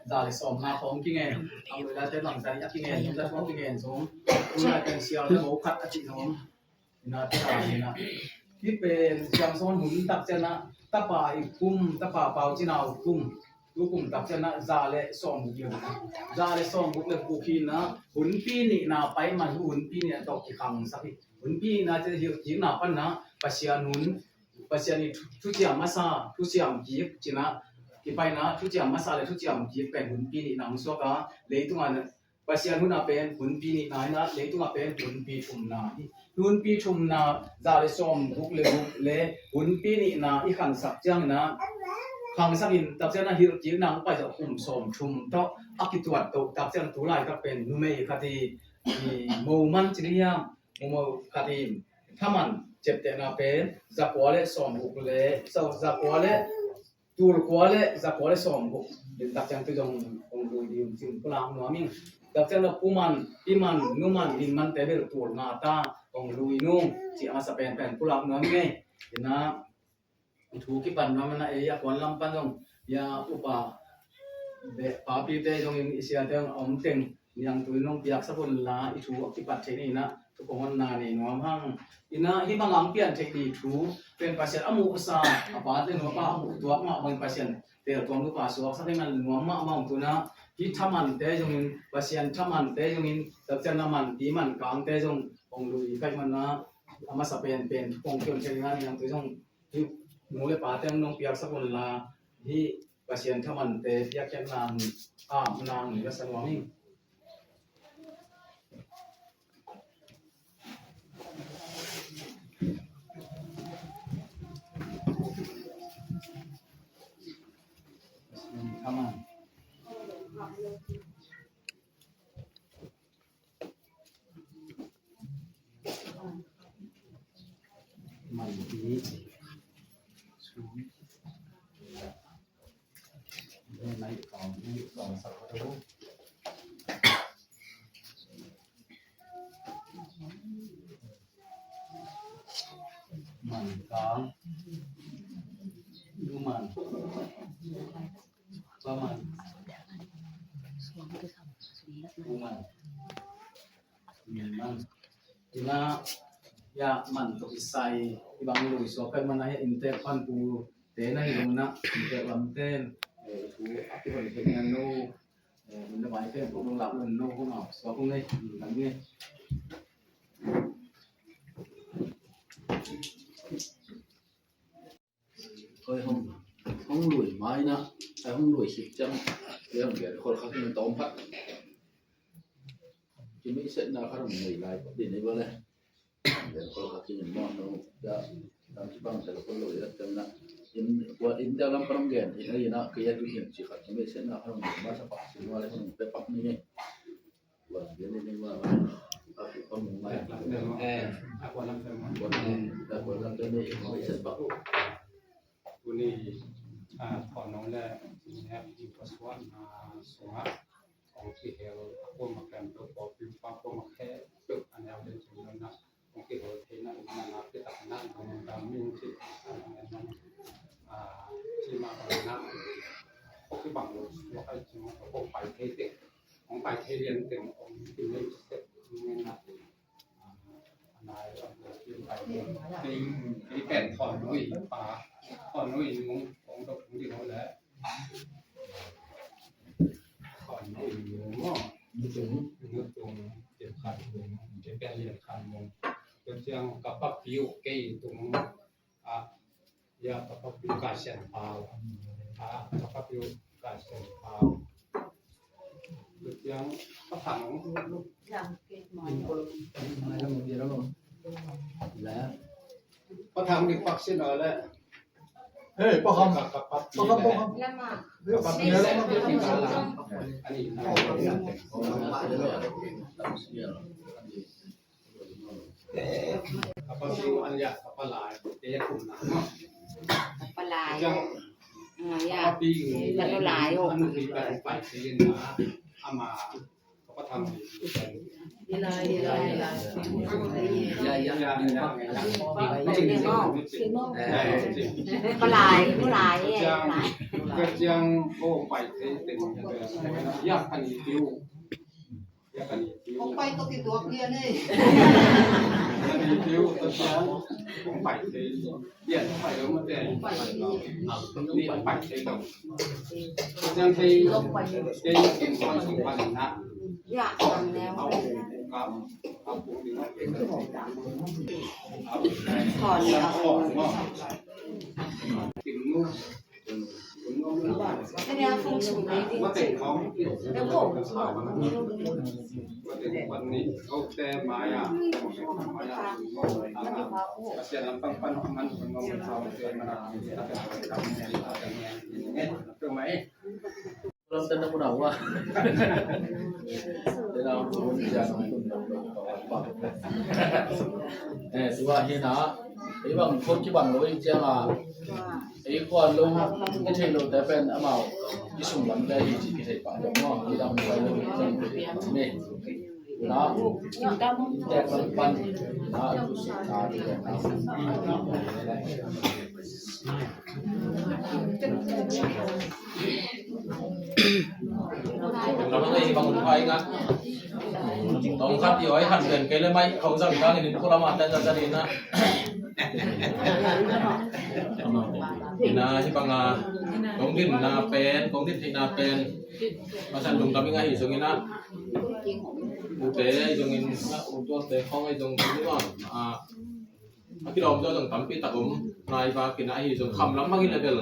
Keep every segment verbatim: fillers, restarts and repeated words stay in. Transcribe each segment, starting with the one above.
Za le sawmna khawng kingen, a muh late bangzah a kingen, za khawng kingen zong, tu lai pen sial le mo khat a cih zong, ina tia ina. Hih pen siangsawn hun tak ciangin ah, tapa i kum, tapa Pau Cin Hau kum, tu kum tak ciangin ah, za le sawmguk le guk. Za le sawmguk le guk hi ina, hunpi nihna pai man, hunpi nihna tawh kikhangsak hi. Hunpi nihna ciang hi, hi na pan na, Pasian hun, Pasian i thu, thuciam masa, thuciam kik, cina, kipaina, thuciam masa le thuciam kik pen hunpi nihna hong suak a, leitungah Pasian hun a pen hunpi nihna hi a, leitungah pen hunpi thumna hi. Hunpi thumna, za le sawmguk le guk le hunpi nihna i khangsak ciangin ah, khangsak in tak ciangin ah hilhkikna hong pai zawh kum sawmthum tawh a kituat toh tak ciang tu laitak pen numei khat hi, i mo man ci hiam, mo mo khat hi, thaman ciaptehna pen zakua le sawmguk le, so, zakua le tulkua le zakua le sawmguk. Tua tak ciang tu zong hong lui ding cih pulak nuam ing. Tak ciang lo pu man, pi man, nu man, inn mante bel tul nga ta hong lui nung cih a masa penpen pulak nuam ing ei. Ina thu kipan nuam ina ei a kuan lam pan zong ia upa beh papite zongin i siate zong a om teng niangtui nong piaksak un la i thu a kipat theih ni ina thu kong honna nei nuam hang. Ina hih bang a hong pian theih ni thu pen Pasian a muhsa a pate nupa a muh tuak mah bangin Pasian tel tuam nupa suaksak hi man nuam mahmah hong tuna hih thamante zongin Pasian thamante zongin tak ciang na man pi man kangte zong hong lui khaih man na a masa penpen thu kong kion theih ina niangtui zong hih nu le pate hong nong piaksak un la hih Pasian thamante piakkhiatna hong, a, na hong la sa nuam ing. Pasian thaman. Man kang, nu man, pa man, pu man, min man. Ina, ia man tawh kisai i bang lui suak pen man ahi inntek panpute na hi lo na, inntek lamten, eh, thu a kihon theihna no, eh, hun le mai pen pu nong lak lo no, hun a suak ung ei, kan ung ei. Koi hong, hong lui mai na, ai hong lui khit ciang, koi hong biak khol kha kin tawm phat. Kimi setna kha hong nei lai phat din ei bale. Biak khol kha kin mo no, da, dam ci bang tel khol lo ya ciang na. In, kua in da lam pan hong gen, in ai na, kei ya tu in ci kha kimi setna kha hong nei ma sa pak, ci ma le hong pe pak ni. Tuni, ah, Thawhno le Cin Hek i pasuan, ah, sungah kong kihel a kuama khempeuh, pawlpi pa kuama khempeuh a neu le cin nona kong kihel theihna, na na kitakna, na na min cih, ah, cih mah bangin ah kong kibang lo suak ai cin, kong pai thei teng, kong pai thei lian teng, kong kinei sek ngen ah. Kei pen Thawhno i pa, Thawhno i nu kong dok ding le. Thawhno i nu maw. Nu Tung, Lian Khan Mung, kei pen Lian Khan Mung. Tua ciang ka papi uh kei Tung, ah, ia ka papi uh Kai Sian Pau. Ah, ka papi uh Kai Sian Pau. Tua ciang Pa Thang, Pa Thang dik pak sin a le. Hei, Pa Kham. Pa Kham, Pa Kham. Ka papi uh an ia ka palai te kum na. Ka palai. Ka palai. Ka palai. Ama ka pa thang. Palai, palai. Ka ciang ko pai te te. Yak kan i tiu. Yak kan i tiu. Hong pai tawh kituak lian ei. Kan i tiu, tua ciang hong pai thei. Lian hong pai lo mate. Hong pai thei. Ni hong pai thei lo. Tua ciang kei, kei kin kuan sung pan na. Yak kan neu. Au, ka, au, pu ni na. Thon ya. Au, mo. Kim nu. Eh, tua hi na, ei bang khua kibang lo i ciang a, ei kuan lo, i thei lo te pen amau i sung lam te hi ci ki thei pa lo mo, i dang kuan lo i ciang ni. Na, i tek lam pan, na, tu si na, tu si na. Tong khat i oi han pen kei le mai khong zang kang in ko lama ten za za dina. Ina hi banga kong din na pen, kong din thei na pen. Masan lungdam ing ahi zong ina. Ute ahi zong ina, utuate khong ahi zong ina. A kilawm zaw zong tampi tak om nai bak ina ahi zong kham lam bang i level.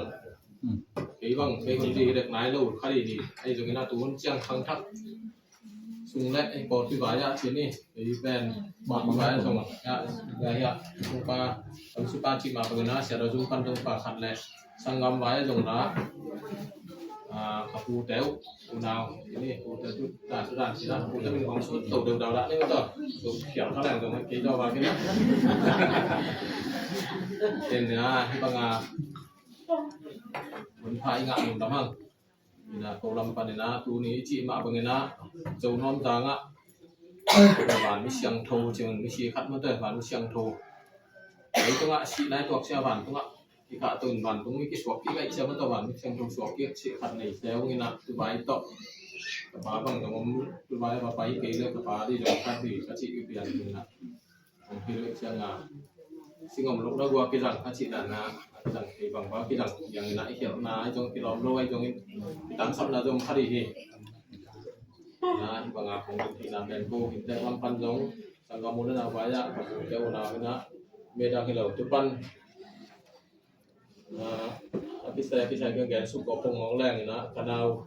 Kei bang kei ci di rek nai lo kha di hi ahi zong ina tu hun ciang khang thak sung le ei pawlpi vai ah ci ni ei pen pawlpi vai ah zong ah ya ya sung pa tam su pa ci ma bang ina sia do zung pan dong pa khat le sanggam vai ah zong na a ka pu teu Unau, ini hotel tu dah sudah sudah hotel ini orang sut tu dah dah dah ni tu tu kiam kau yang tu kau jawab lagi ni. Ini ah, ini bang ah, mun pai ngak mun tamang. Ina ko lam pan ina tu ni ci ma bang ina jauh nom tanga. Van mi siang tho, cing mi si khat ma tu van mi siang tho. Ai tu ngak si lai tuak sia van tu ngak. Kikah tawh in vantung i kisuak kik ahih ciang mah tawh vantung siangtho suak kik cih khat nei teu ngin ah tu vai tawh. Ka pa bang zong om tu vai va pai kei le ka pa dih zong khat dih ka cih i pian ngin ah. Hong hi leh ciang ah sing om lok na gua kizang ka cih dan ah kizang kei bang va kizang piang ngin ah i khialhna i zong kilawm lo i zong in i tangsapna zong khat dih hi. Na i bang ah kong kithihna pen ko hin tek lam pan zong sangka mun na vai ah ka bu teu na ngin ah medang hi lo tu pan. Na a kisai a kisai ka gen suk ko pong ngong leng ina ka nau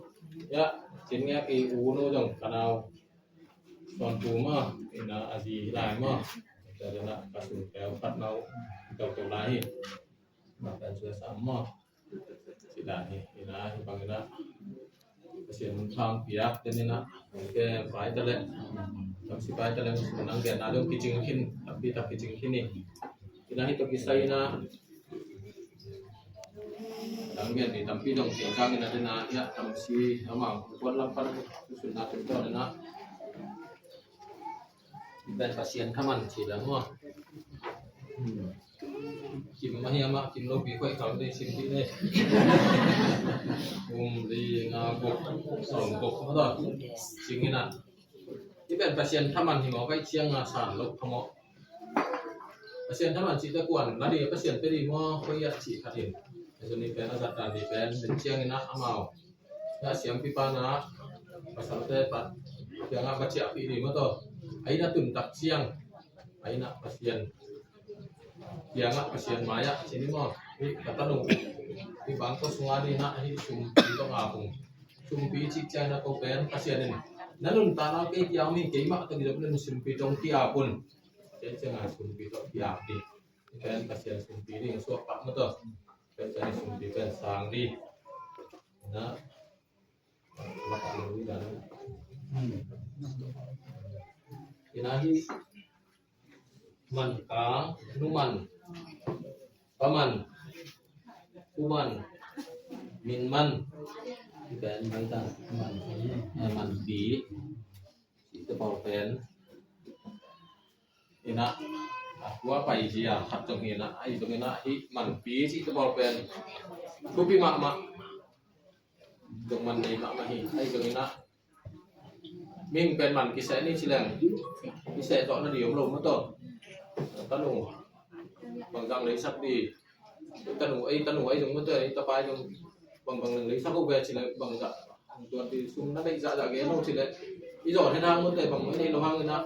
ya cin ngek i u nu zong ka nau suan pu ma ina a zi lai ma ka dena ka sun keu khat nau keu keu lai hi ma kan sua sam ma si dan hi ina hi bang ina Pasian mun thang piak ten ina ke pai ta le tam si pai ta le mun nang gen na dong kicing khin tampi tak kicing khin ni ina hi to kisai ina Dang gen ni tampi dong piang kang ina dena ya tam si amang kuat lam pan susun na tum to dena. Ben Pasian thaman si dang mo. Kim ma hi ama kim lo pi koi kau de sim pi de. Um li nga gok som gok ma da. Sing ina. Iben Pasian thaman hi mawk a i ciang a san lo kha mawk. Pasian thaman cih te kuan la dih Pasian pe dih maw koi a cih khat in. Ahi zong ni pen a zat dan ni pen den ciang ina amau na siampipa na pasalte pat kiangah va ciahpih dih maw taw. A ina tuntak ciang a ina Pasian kiangah Pasian mai-ah ci ni maw. Hih ka tanu hih bangkua sungah dih na hih sumpi tawh ngap ung. Sumpi cih ciang na ko pen Pasian in na nuntakna kei kiang mi keimah tawh kizop le nu sumpi tawh kiap un. Ciang ciang a sumpi tawh kiap dih. Pen Pasian sumpi dih suak pak maw taw. Pen ciang sumpi pen sang dih. Na Ina hi man kang nu man pa man pu man min man pen mai ta man man pi ite pawl pen ina a kua pai zia khat zong ina a i zong ina hi man pi ite pawl pen thupi mahmah. Dong man nei mahmah hi. Ahi zongin ah mihing pen man kiseh ni ci leng kiseh tawh na ding om lo maw taw. Tanu bangzah leisak ding, tanu ei tanu ei zong maw taw, ei tapa ei zong bangbang leng leisak uh ve ci leng bangzah tuan ti sum na neih zahzah gen lo ci leng i zawn hen hang maw taw, bang maw i neih lo hangin ah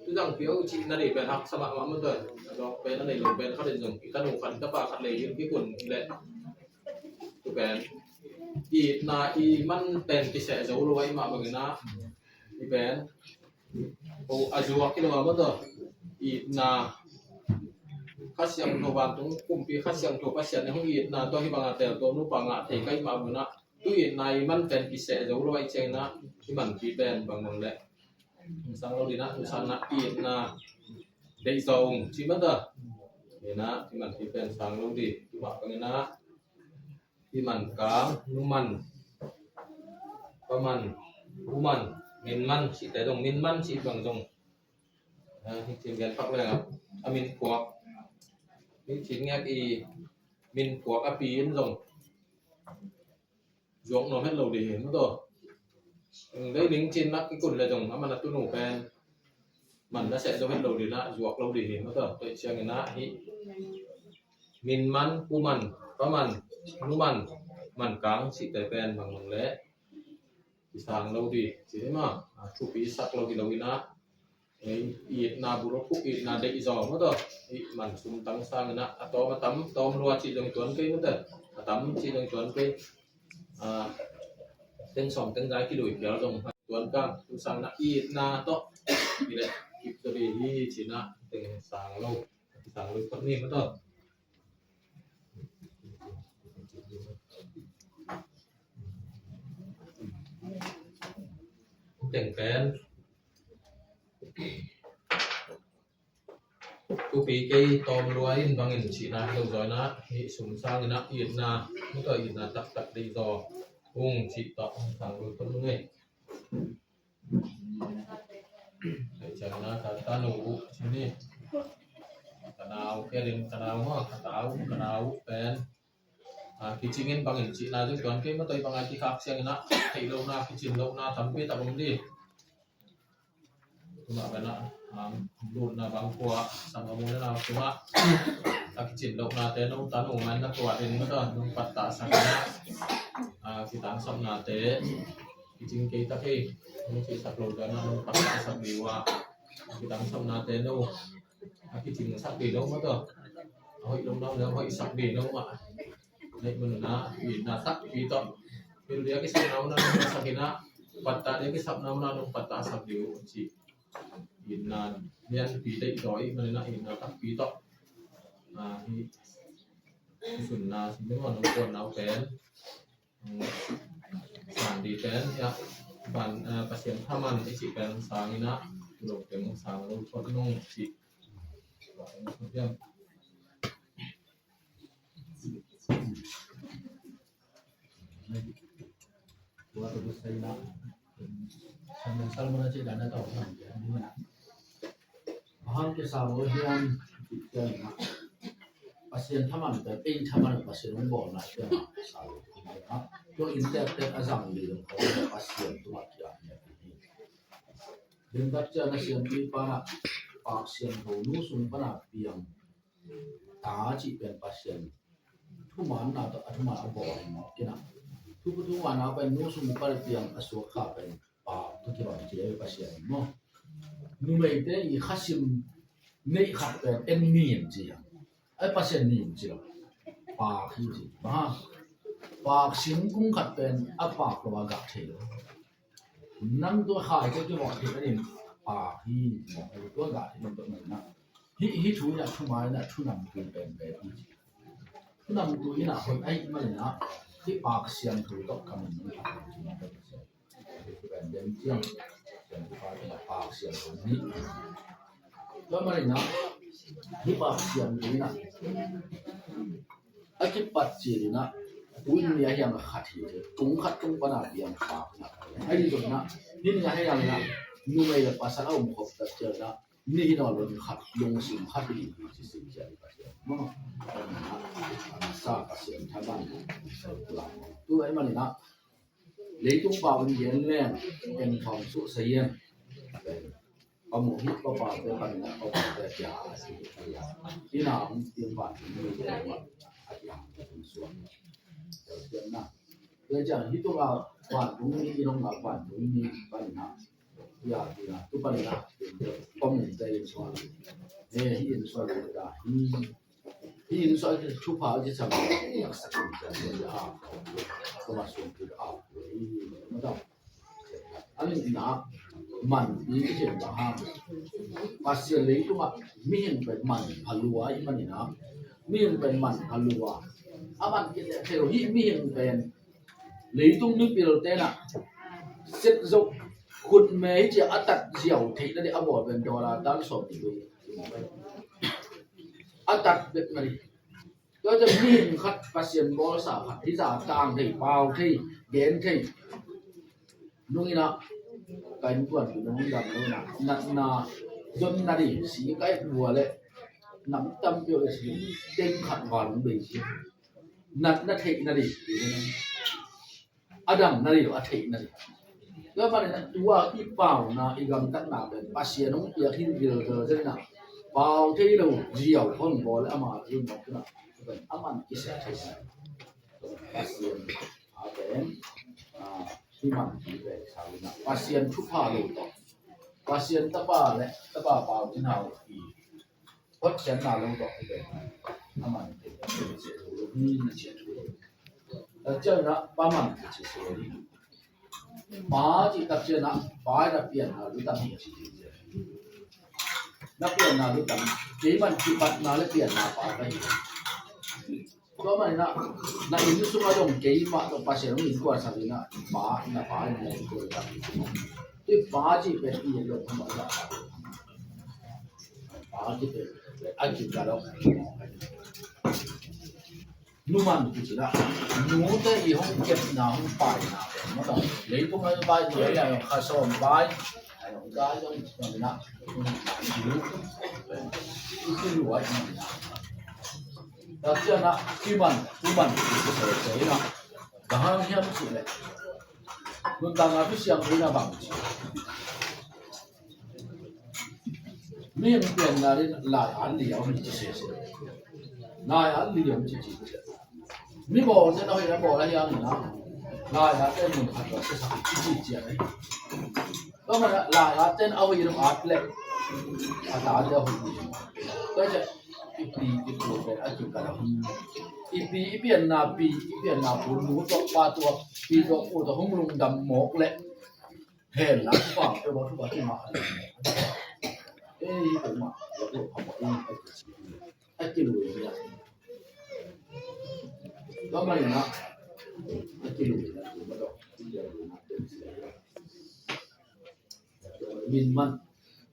tu zang pia uh cih na ding pen haksa mahmah maw taw. A dawk pen a neih lo pen khat in zong i tanu khat i tapa khat lei ding kikun hi leh tu pen itna i man pen kiseh zo lo ahih mah bangin ah i pen a zuak hi lo a maw taw. Itna Kha Siangtho vantung kumpi Kha Siangtho Pasian in hong itna tawh hih banga teltawn nupa ngah thei ka hih mah bangin ah tu itna i man pen kiseh zo lo ahih ciangin ah i manpi pen bangbang leh hong sang lo ding ah, hong sang na itna deih zaw ung ci maw taw. Itna i manpi pen sang lo ding, i mah bangin ah i man kang, nu man, pa man, u man, min man cihte zong, min man cih bang zong. Hih cin gen pak leng a, a min phuak. Hih cin ngek i min phuak a pi in zong zuak nuam het lo ding hi maw taw. Dei ning cin nak i kun le zong a man a tunu pen man na seh zo het lo ding ah zuak lo ding hi maw taw. Tua ciangin ah hih min man, u man, pa man, nu man, man kang cihte pen bangbang leh i sang lo ding ci hi maw. Thupi sak lo hi lo in ah itna bur a phuk itna deih zaw maw taw. I man sum tang sangin ah a tawm a tam tawm lua cih zong i tuan kei maw taw. A tam cih zong i tuan kei. Teng sawm teng zai kilui pial zong tuan kang tu sang na itna tawh i leh kip zaw ding hi ci-in ah teng sang lo, sang lo i phot ni maw taw. Teng pen thupi kei tawm lua in bangin cihna hi lo zaw in ah hih sum sangin ah itna, maw taw, itna taktak deih zaw ung cih tawh hong sang lo i phot ni. Hei ciangin ah ka, ka nu uh ci ni. Ka nau, ka ring ka nau maw, ka nau, ka nau uh pen kicingin bangin cihna zong tuan kei maw taw, i bang a kikhak ciangin ah theih lohna, kicin lohna tampi tak om ding. Tuma bana lutna bang khua sam a mu le nau tuma a kicin lohnate nong tanu man na tuat in maw taw, nong pattahsak in ah kitangsapnate kicing kei tak hi. Nong cihsak lo dan ah nong pattahsak ding uh a, kitangsapnate no a kicingsak ding no maw taw. A hoih lo nau le a hoihsak ding no mah. Neih man un ah itna takpi tawh thil dia kisapna un ah nong sak in ah, pattah dia kisapna un ah nong pattahsak ding uh ci. Itna lianpi deih zaw i hih manin ah itna takpi tawh hih sunna sin ding a nong kuan nau pen, san ding pen, Pasian thaman i cih pen sang in ah, tu lo pen sang lo thot nung cih. Tua tua tua sai na. Salmon, salmon a cih dan a tawh na. Bang hang kisam lo hiam cih ciangin ah, Pasian thaman pen ei thaman Pasian hong bawlna ciangin ah, sa lo hi mai a. Tua in tektek a zang ding dong kho Pasian tungah kiam hi a. Ding tak ciang a siampi pan ah, Pak Siangtho nu sung pan a piang ta cih pen Pasian thumanna tawh a thuman a bawl hi mawk in ah, thu, thumanna pen nu sung pan a piang a suak kha pen Pak tawh kibang ci leh Pasian hi maw. Numeite i khasim neih khat pen en ni in ci hiam? Ai Pasian ni in ci lo. Pak hi ci. Bang hang? Pak singkung khat pen a pak lo a gah thei lo. Nang tua khai tua kibawh thei pen in pak hi ci maw. Tua gah thei lo tua man na. Hih, hih thu in ah, thu mai in ah, thu namtui pen pen hi ci. Thu namtui in ah hoih ahih manin ah, hih Pak Siangtho tawh ka min nong thak hi ci maw. Tua manin ah hih Pak Siangtho in ah a kipat cil in ah, tu in ni a hiang khat hi, tung khat tung pan a piang kha. Ahi zongin ah, ni ni a hiang in ah, numei le pasal a om khop tak ciang in ah, ni hi nawn lo khat lungsim khat hi, hi ci sin ciang Pasian. Sa Pasian thaman, tu ahih manin ah, Leitung pau in gen leng, en thawm suh sa hian. Ka mu hi, ka pau te pan na, ka pau te kia a si hi a. Ina hong tiang pan ni te wa a kia hong suak. Tua ciang na. Tua ciang hi tuk a vantung ni, i long a vantung ni pan na. Ya, ya, tu pan na. Ka mu te in suak. Eh, hi in suak ta hi. Hi in suak thupha ci sam. Ya, sa kum ta ya. Ka ma suak tu a. Ma ta. A nihna, manpih i cih bang hang. Pasian leitungah mihing pen manpha lua ahih manin a, mihing pen manpha lua. A man kizia thei lo hi. Mihing pen leitung mipilte in a set zo, khutme hi ci a, a tat ziau theihna ding a bawl pen dollar tan sawm nih. A tat bek na ding. Tua ciang mihing khat Pasian bawlsa khat hi zah tang thei, pau thei, gen thei. Nung in a, ka innkuan pi nung dam lo in a, natna zonna ding, si ka et lua leh, nam tampi a si, teng khat val hong bei si. Natna theihna ding, a damna ding lo, a theihna ding. Tua manin a tua i pauna, i gamtatna pen Pasian hong piak hi vilvel zen in a, pau thei lo ziau hong bawl leh ama zun mawk in a, a man kisia thei sa. Pasian a pen, a, hi man ki pen sa in a, Pasian thupha lo tawh, Pasian Tapa leh Tapa Pau Cin Hau i hotkhiatna lo tawh hi pen, a man kei, a man kei, a man kei. Tua ciang na, pa man kei ci suak hi. Pa cih tak ciang na, pa in a pianna lutang hi ci ci. Na pianna lutang, kei man kipatna leh pianna pa ka hi. Tua manin a, na inn sungah zong keimah tawh Pasian hong innkuansak in a, pa, na pa in na innkuansak. Tua pa cih pen i lo hong mah. Pa cih pen a cih ka lo. Numan kici la, nute i hong kepna, hong paina pen, mawtaw, leitung a vai, nu a lai, kha sawm vai, a hong kai zong ci na, i lu, i lu ai na. Tua ciang a, i man, i man, i sese na, bang hang hiam cih leh, nuntakna Thusiam in a bang ci. Mihing pianna ding lai-at li a om hi ci sese. Lai-at li a om ci ci. Mi bawlte in a hoih a bawl a hiang in a, lai-atte in mun khat a siasak ci ci ciang hi. Tua manin a lai-atte in a hoih in a at leh, a tate a hoih ding. Tua ciang i pi i pu pen a kikal a hong, i pi i pianna pi, i pianna pu, nu tawh pa tawh, pi tawh pu tawh hong lungdam mawk leh, hen la, thupha, thupha, thupha, thupha. Ei, thupha, thupha, thupha, ei, a kilui, a kilui, a kilui. Tua manin a, a kilui, a kilui, a kilui. Min man.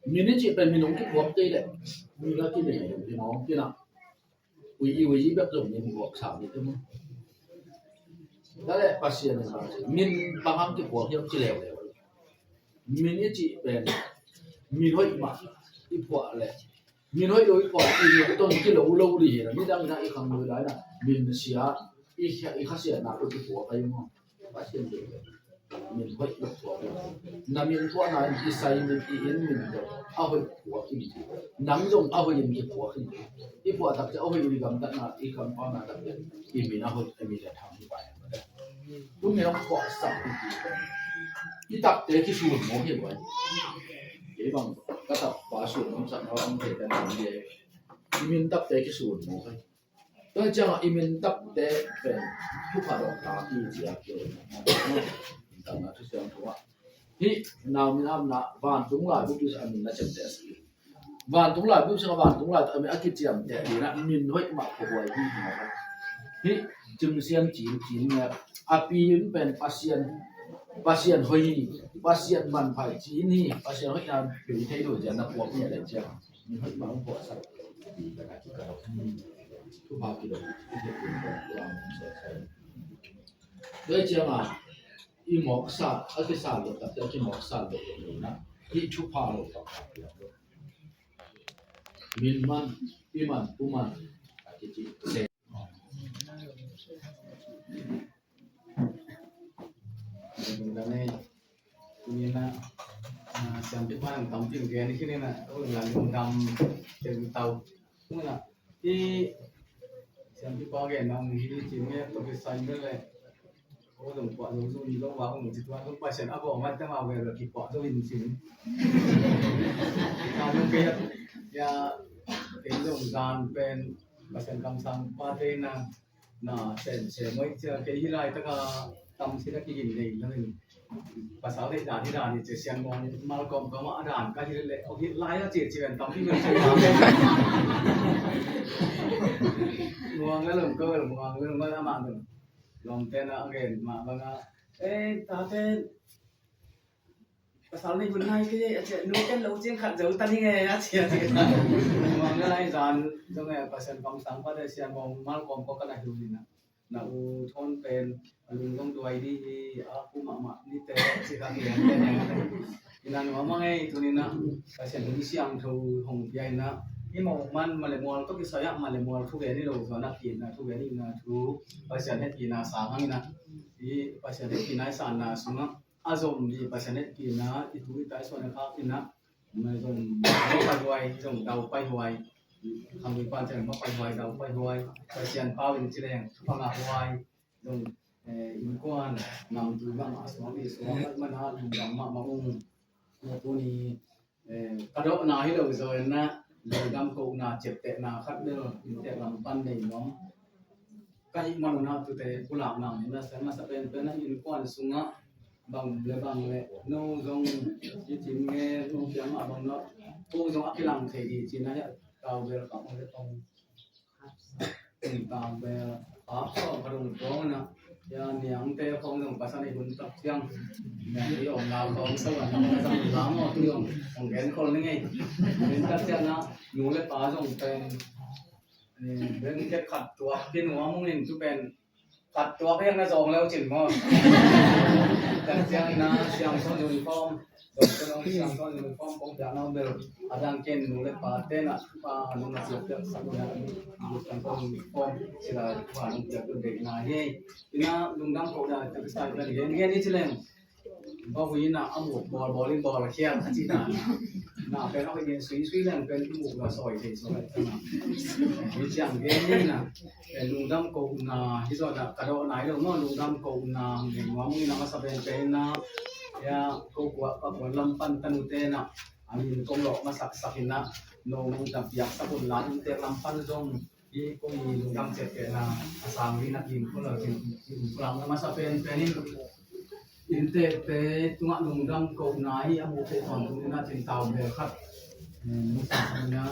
Min i cih pen min hong kiphuak kei leh, min a kinei, min hong kinei. Ui i, ui i bek zong min buak sa ni te maw. Tua leh Pasian in bang ci, min bang hang kibuak hiam ci leuleu. Min i cih pen, min hoih mah i phuah leh, min hoih lo i phuah, i min tawh kilo lo ding hi a, nidang in a i khang lui lai in a, min sia, i kha, i khasiatna tawh kibuak ahi maw. Pasian deih. Min hoih lo phuak. Na min phuahna in kisai min, i inn min tawh a hoih phuak in ci. Nang zong a hoih in kiphuak in ci. I phuah tak ciang a hoih in i gamtatna, i kampauna tak ciang i min a hoih, a min a thang hi pai. Tun min hong phuahsak i ci. I takte kisun mawk hi pai. Kei bang ka takpa sun mawk sak mawk ang thei ka nang ye. I min takte kisun mawk hi. Tua ciangah i min takte pen thupha dawh ta ki ci a kei. Tangah Thusiam thu ah. Hih nau min amna vantung laibu pi a min na ciamteh a si. Vantung laibu sungah vantung lai a min a kiciamteh dingin a min hoih mah khuahuai hi. Hih Cing Sian Cin, Cin nge a pi in pen Pasian, Pasian hoih hi, Pasian manpha hi, Cin hi, Pasian hoihna bei thei lo ciang na puak ni a leh ciang. Min hoih mah hong puaksak. Tua ciangah i mawksa, a kisa lo takte a kimawksa lo na, i thupha lo taktak. Min man, pi man, pu man, a kici. Lungdam ei. Tuni-in ah, ah, siampipa in tampi gen hi khin in ah, oh, lungdam, lungdam tau. Tuni-in ah, i siampipa genna om hi ci, nge tawh kisai bel leh, oh, zong puah zo, zong zo va, zong ci tua, zong Pasian a gawh mat teng a vel leh kipuah zo in cin. Ka zong kei a, ya, kei zong zan pen Pasian kamsang pate na, na sem sem oi cia, kei hih laitak a tam sin a kigin nei lo in. Pasal deih dan hi dan hi cia, Sian Mawng Malkawm kawm a dan ka hilh leh, oh, hih lai a cia cia tampi vel cia. Muang a lum ko, muang a lum ko, amah lum. Lawmte na a gen mah bang a, eh, tate, pasal nei hun nai kei a cia, nu ken lo ciang khat zo ta ning e a cia, a cia. Muang a lai zan zong e, Pasian kamsang pate Sian Mawng Malkawm kawm ka na hilh in ah, na u Thawn pen a lungdong duai dih hi, a pu mahmah nite ci ka hi. Ina nuam a ngei tuni-in ah Pasian hun siangtho hong pia in ah, i moman mah leh mual tawh kisai ah mah leh mual thu gen hi lo, zuan a kihna thu gen hi na thu, Pasian hehpihna sang hang in ah, i Pasian hehpihna i sanna sungah a zom dih Pasian hehpihna i thu i taisuan a khak in ah, mah zong mapaihuai, zong daupaihuai. Khangui pan ciang mapaihuai, daupaihuai. Pasian pau in ci leng thupha ngahhuai. Zong, eh, innkuan namtui mahmah suang, i suang mahmah na lungdam mahmah ung. Tuni, eh, ka dawhna hi lo zaw in ah, lungdam kohna ciaptehna khat bel inntek lam pan nei nuam ka hih man un ah, tute pulak nang in ah, masa penpen ah innkuan sungah bang le bang le, no zong i cin nge, no piang ah bang no, ko zong a kilang thei dih cin ah, hiah tau bel ka ong le tong. Tau bel a, ko ka dong tong na, ya niangte khong zong pasan i hun tak ciang, niang i om na khong so an na zang la mo tu zong, ong gen khol ni ngei. Hun tak ciang na, nu le pa zong pen, eh, ben ke khat tuak ki nuam ung in tu pen, khat tuak hiang na zawng leu cin maw? Kan ciang ina siangsawn uniform, zawng pen ong siangsawn uniform kong piak na bel a dang ken nu le pa te na pa nong na piak piak sak na siangsawn uniform sila pa nong piak tu dek na hi. Ina lungdam ko da te sai na gen gen i ci leng. Bawi na a muk bawlbawl in bawl khial a ci ta na. Na pen a hoih gen sui sui leng pen i muk la sawi thei sawi ta na. Hi ciang gen ni na. Pen lungdam kohna hi zaw na ka dawh nai lo maw, lungdam kohna hong gen nuam ung in a masa pen pen na. Ya ko kuah ka kuan lam pan tanu te na. A min kong lawh masak sak in na. No mong tam piak sak un la in te lam pan zong. I kong i lungdam ciaptehna a sang ding na kim khol lo cin, kim khol lo na masa penpen in inntekte tungah lungdam kohna hi a muh theih tawntung ding na cin tau bel khat. Eh, masa ina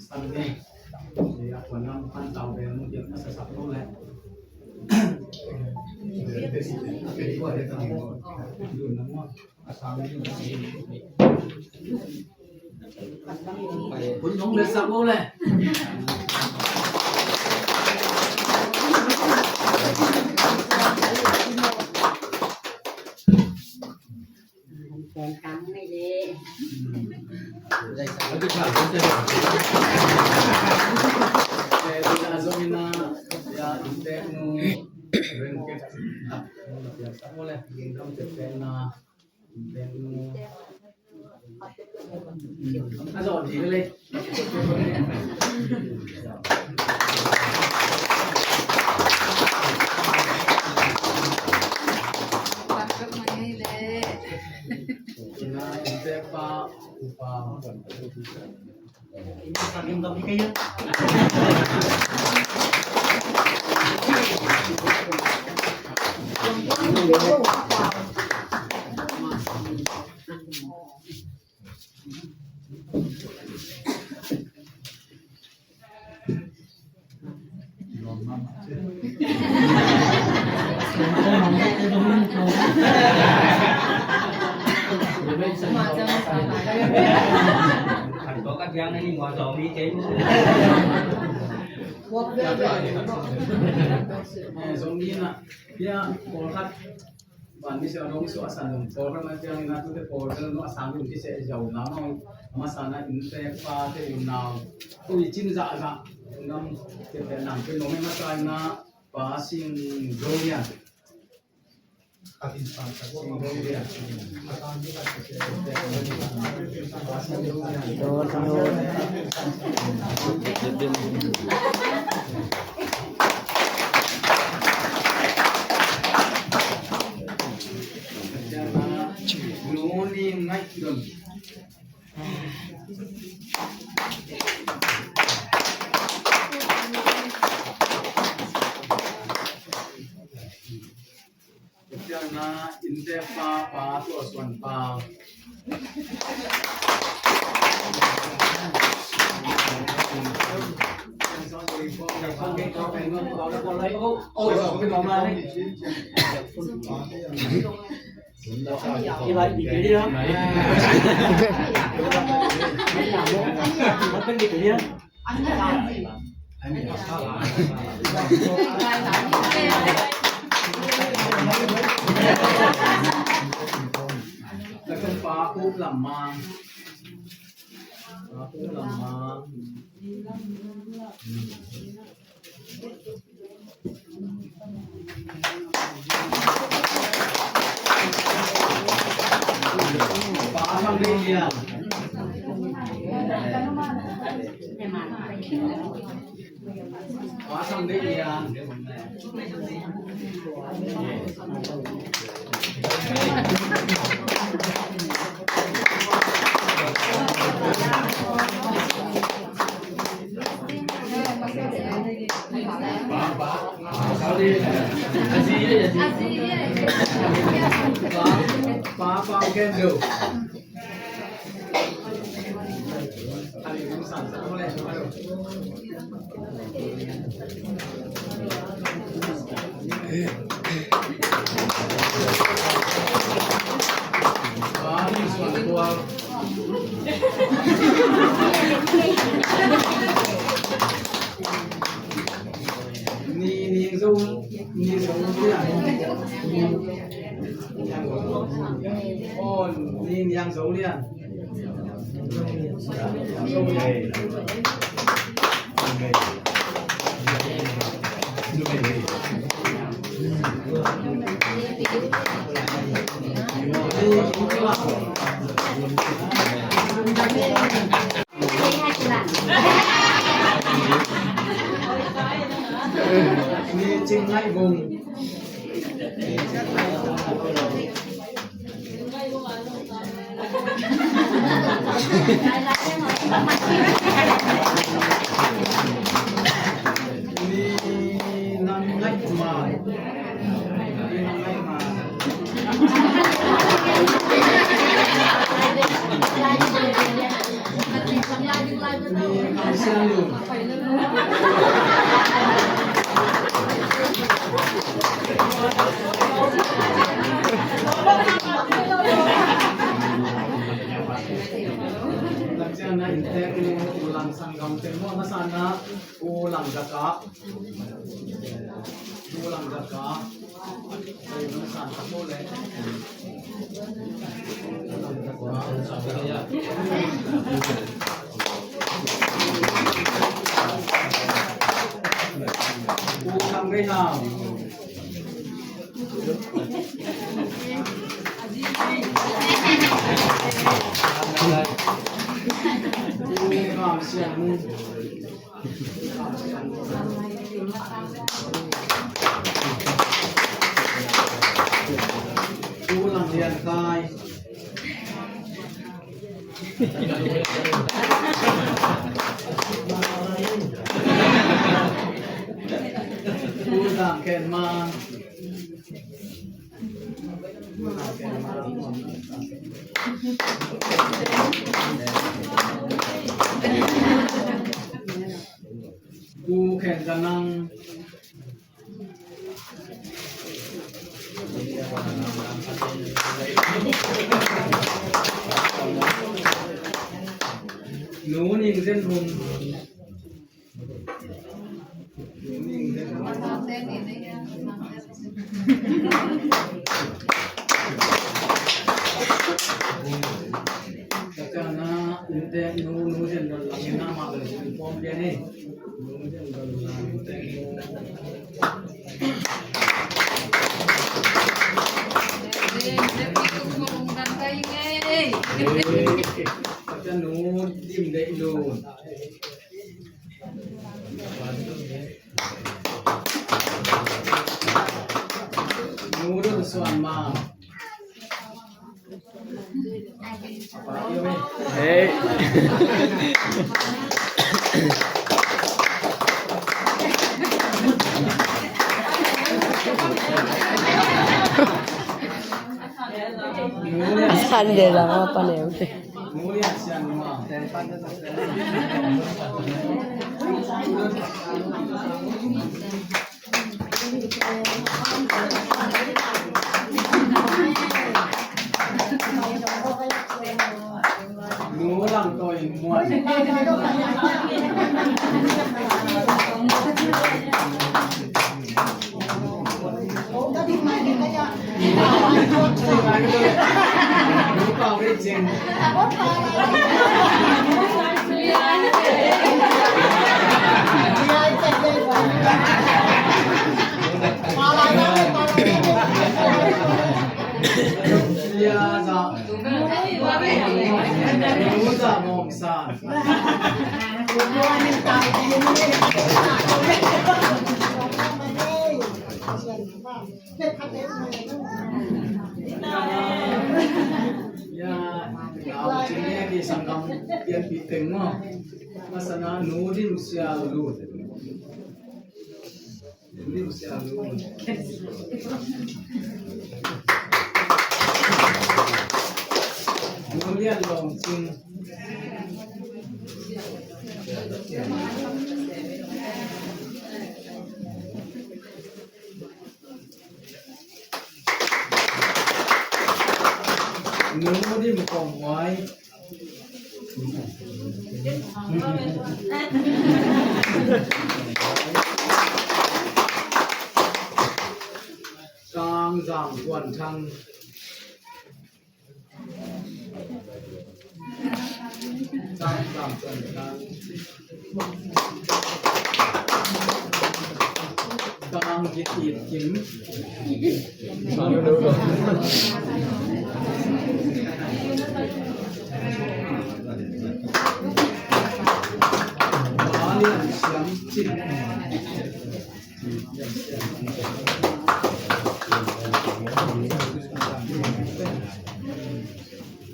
san ding. Eh, a kuan lam pan tau bel muh diak masa sak lo le. Hun nong bel sak lo le. Zomi na, ya, pawlkhat. Van mi sia dong suah san dong pawl kan ma tiang ina tute pawl kan no asang dong kise jau na mau. Ama sana inte pa te unau. Ui cin za za. Nam te te nam te no me ma sa na pa sing dong ya. Ciangna innte pa, pa Tua Suan Pa. Ni, ni zo, ni zo lian. Oh, ni, ni yang zo lian. Ni Cing Ngai Bung. Ni Nang Ngai Mai. Ulang Gaka. Ulang Gaka. U Lang Lian Kai. U Lang Khen Mang. U Khen Za Nang. Nu Ning Zen Hung. Ka nu Dim Deih Lun. Nu Dun Suan Mang. Hey. San de la ma pa ne. Nu Lam Tawi Muan. Ya, au cin ne ki sanggam pianpih teng maw. Masana Nu Dim Sial Lun. Nu Dim Sial Lun. Nu Lian Lawng Cing. Nu Dim Kawm Huai. Kang Zang Kuan Thang.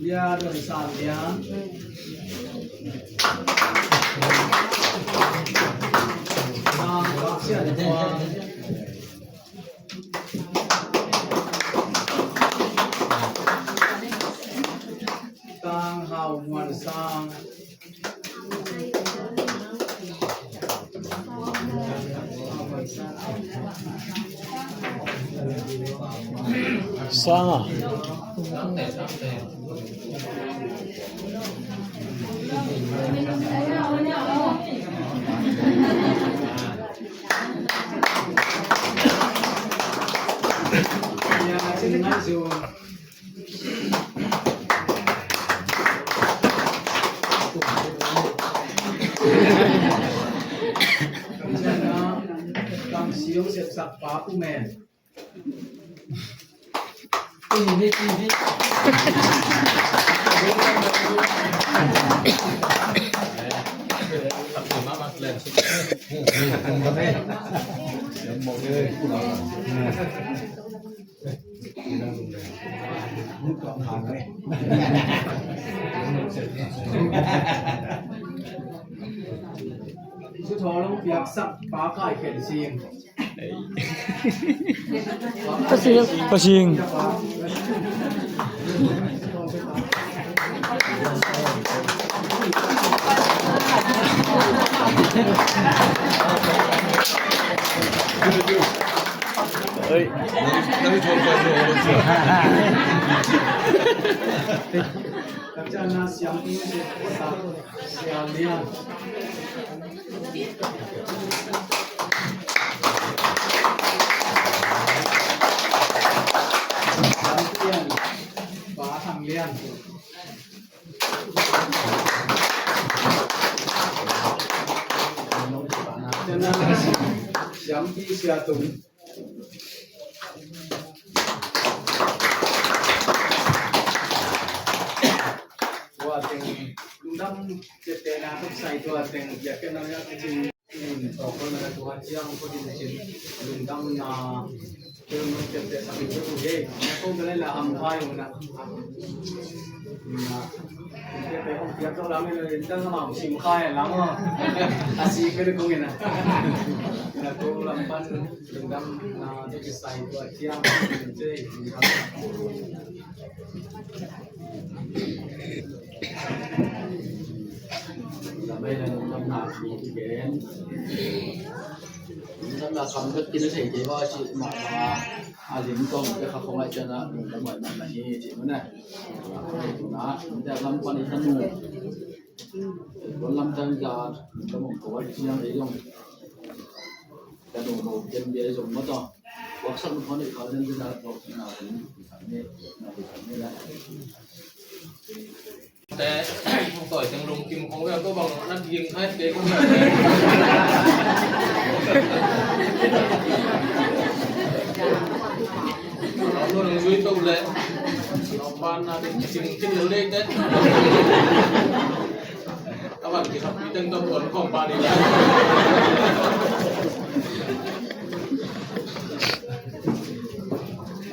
Lia Don San Lian. Sang Kap Sian Kuang. Sang Hau Muan Sang. Sang a. Tang siung sepsak pa Pu Men. Su thawlung piaksak pa Kai Khen Sing. Pasing. Pasing. Oi. Siam Lian. Siam Lian. Pa Thang Lian. Siam Pi Sia Tung. Teng lungdam tete na tuk sai tua teng biakpiakna na kicing. Tawh kol na tua ciang ko din cin lungdam na. Teng tete sa tuk ko ye. Na ko gale la am pai na. Na tete ko piak to lam ni na lam sim kai lam. Asi ke ko ngena. Na ko lam pan lungdam na tuk sai tua ciang. Lungdamna sam bek kina thei kei ba ci mahmah a, a lim tawng bek kha khong ai ciana lungdam ai mahmah hi ci muna. Tuna, tuna lam pan i tanu. Wan lam tan ja lungdam ong ko ai ciang ei zong. Tanu no ken bia zong mataw. Waksak mukhaw nei khaw den den a tawk na den. Te, hong tawi teng lungkim khong ve, ko bang na ding hai te khong ve. Lo nang zui to le. Lo pan na ding sing kin lo le te. Ka van ki sap pi teng to buan khong pa ding.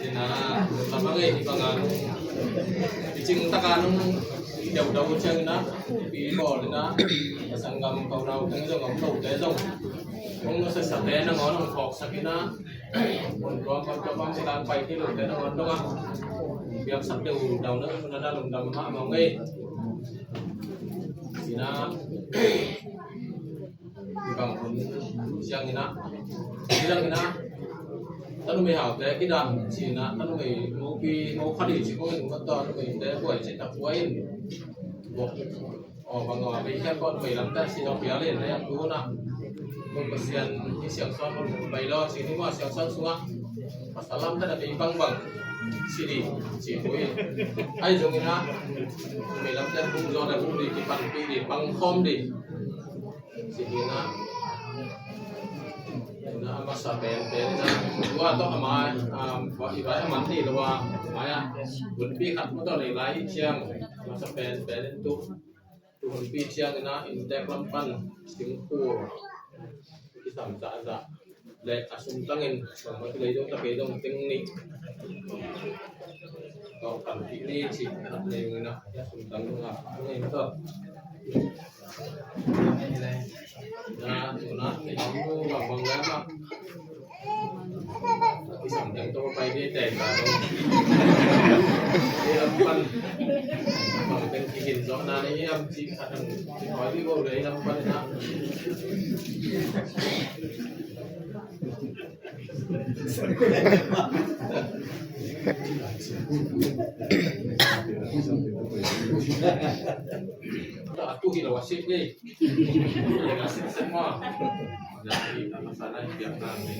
Ina, lama ngei hi banga nung, i cing taka nung, i dau dau ciang ina, i bawl ina, sanggam kau nau teng zong, om lo te zong, nung nasa sa te na ngon, nung khok sak ina, nung tuam, tuam, tuam, tuam, silang pai ki lo te na ngon, nung a, biak sak deu dau na, na, na, lungdam ma, ma ngei. Ina, i bang hun siang ina, siang ina, tanu mei hau te kida, si ina, tanu mei mopi, mo khadi si ko in, ko tanu mei te buai si tak buai in. Bok, o bang o, mei siang ko mei lam ta si dok bia le na yang tu na. Ko pasian ni siang suan ko mei lo, si ni ma siang suan sunga. Pasal lam ta na mei bang bang. Si di, si ko in. Ai zong ina, mei lam ta bung zo na bung di, ki pan pi di, bang khom di. Ci hi na, na a masa pen pen na, tua tawh a mai, a, i vai a man ni lo a, mai a, hunpi khat maw tawh nei lai ciang, a masa pen pen in tu, tu hunpi ciang ina, inntek lam pan, singkung, kisam zahzah. Le a sum tangin bangmah kilei dong ta kei dong teng nih. Kau kan pi ni ci khat nei ung ina a sum tang dong a ung ina tawh. Na tuna tei mu bang bang le ma. Kisam teng tawh pai ni tei ta dong. Ei lam pan bang teng kihin zawh na ni ei lam ci khat ang ci hoi ni ko le ei lam pan na. A tu hi lo a sik ni. A sik sik ma. A sa na hi piak na ni.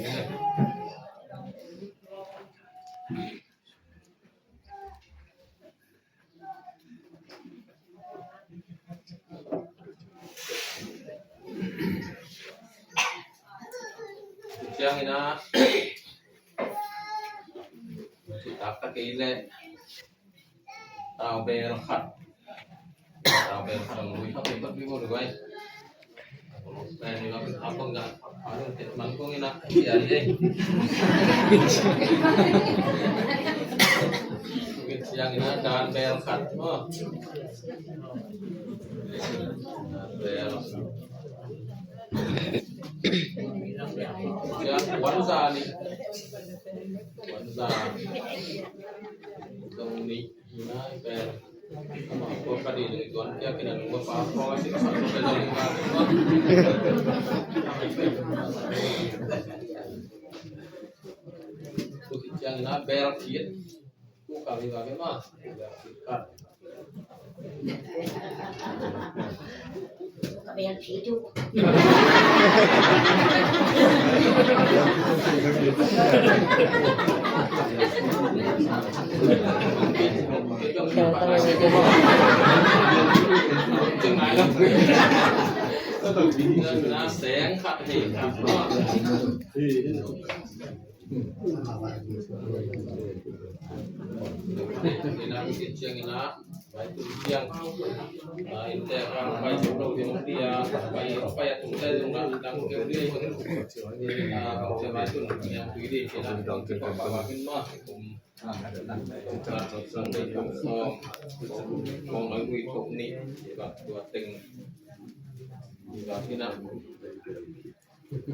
Ciang ina, tak tak kei le, tau bel khat, tau bel khat ang lui khat lui khat lui khat lui. Mangkung ina, siang ina, dan bel khat. Dan bel. Siang, wan za ni. Wan za. Dong ni. Ina, i pen. Ama ko ka di dong i tuan kia kina nung pa ko si ka sa ko ka dong i ma. Ko ki ciang ina bel kiet. Ko ka mi ka ke ma. Bel kiet ka.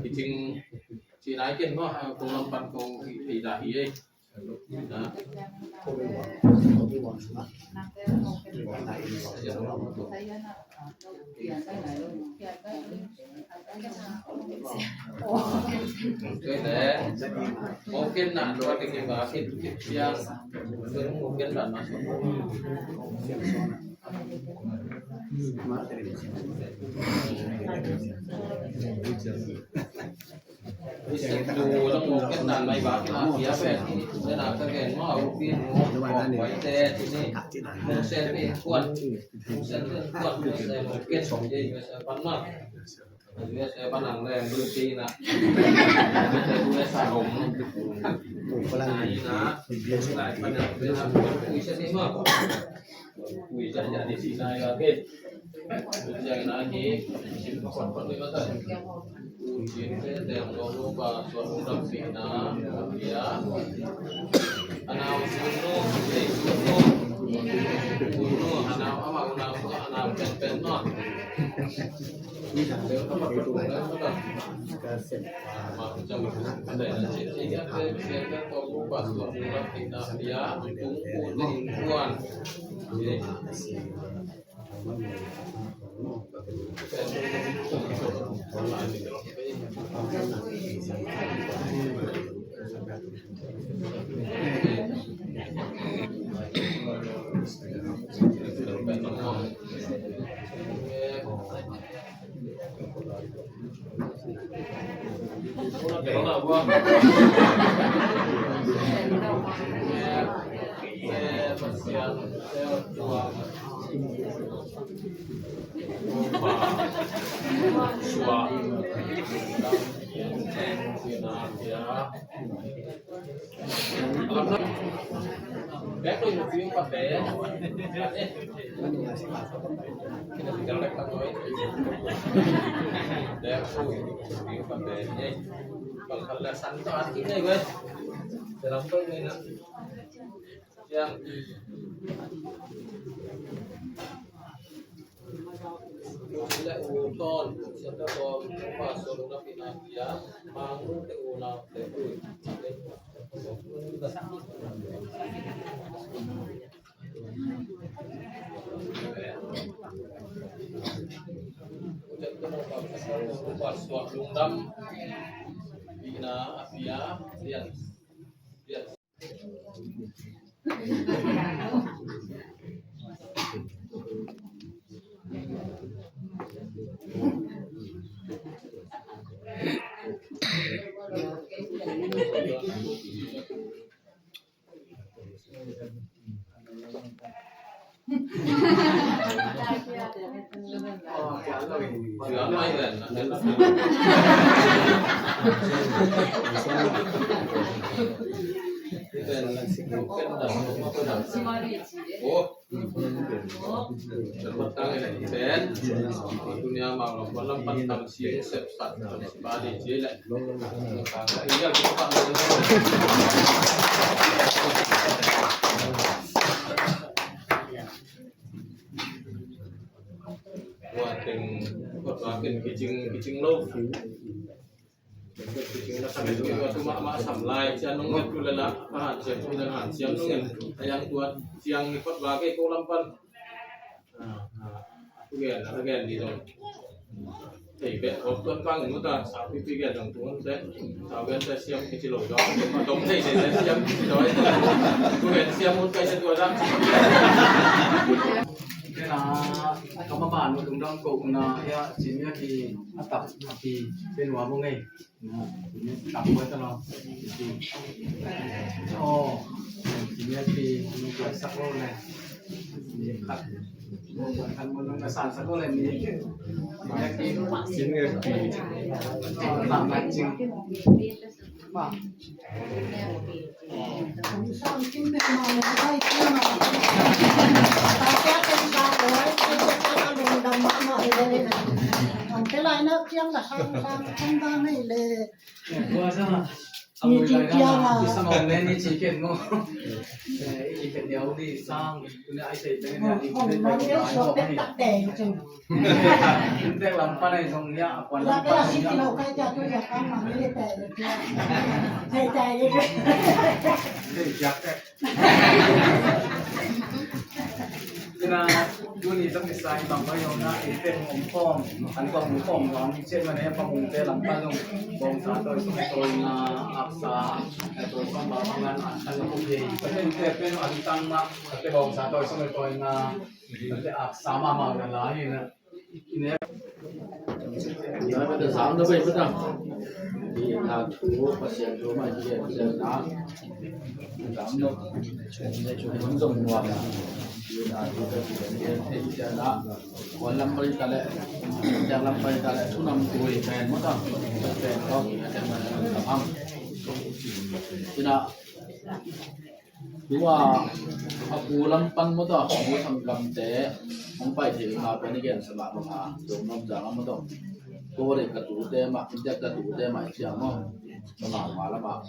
Kicing ci nai ken maw, kong lam pan kong thei dah hi ei. Thei beh, kop tuan pang nu ta, sau pipi gen dong tuan te, sau gen te siam kici lo dong, ma dong thei te siam kici lo, tu gen siam un kai se tua dang. Kena, kama ba nu tung dang ko na, ya, cin ya ki, atap, ki, pen wa mo ngai. Tam buat talo. Oh, sini ati nunggu sak lo le. Kan menunggu sak lo le ni. Sini ati. Tam mancing. Inntek lam pan ahi zong hiah a puan lam pan ahi zong hiah. Thei giak tek. Ina tuni zong i sai bang bai hong na i pen hong khawm an kong hong khawm nuam ciat man e. Pamungte lam pan zong bawngsa tawi sung tawi nga aksa tawi sung bang bang an an kan la khum hi. Paten te pen an tang mah te bawngsa tawi sung tawi nga te aksa mahmah na lai hi na. Ina bete sang na bai bete. Ina thu Pasian thu mai hi Pasian na. Sang no. Hun zong nuam na. Ina thu Pasian thu mai hi Pasian na. Kuan lam bai ta le. Ina lam bai ta le. Thu nam tui pen mo ta. Pen ko ina pen mo ta ham. Ina Tua a pu lam pan maw tawh, a pu sanggamte hong pai thei kha pen i gensa mah bang a, Zomnom zang a maw tawh. Tua dei ka tute mah, inntek ka tute mah i ciang maw. Ka mah mah lamah.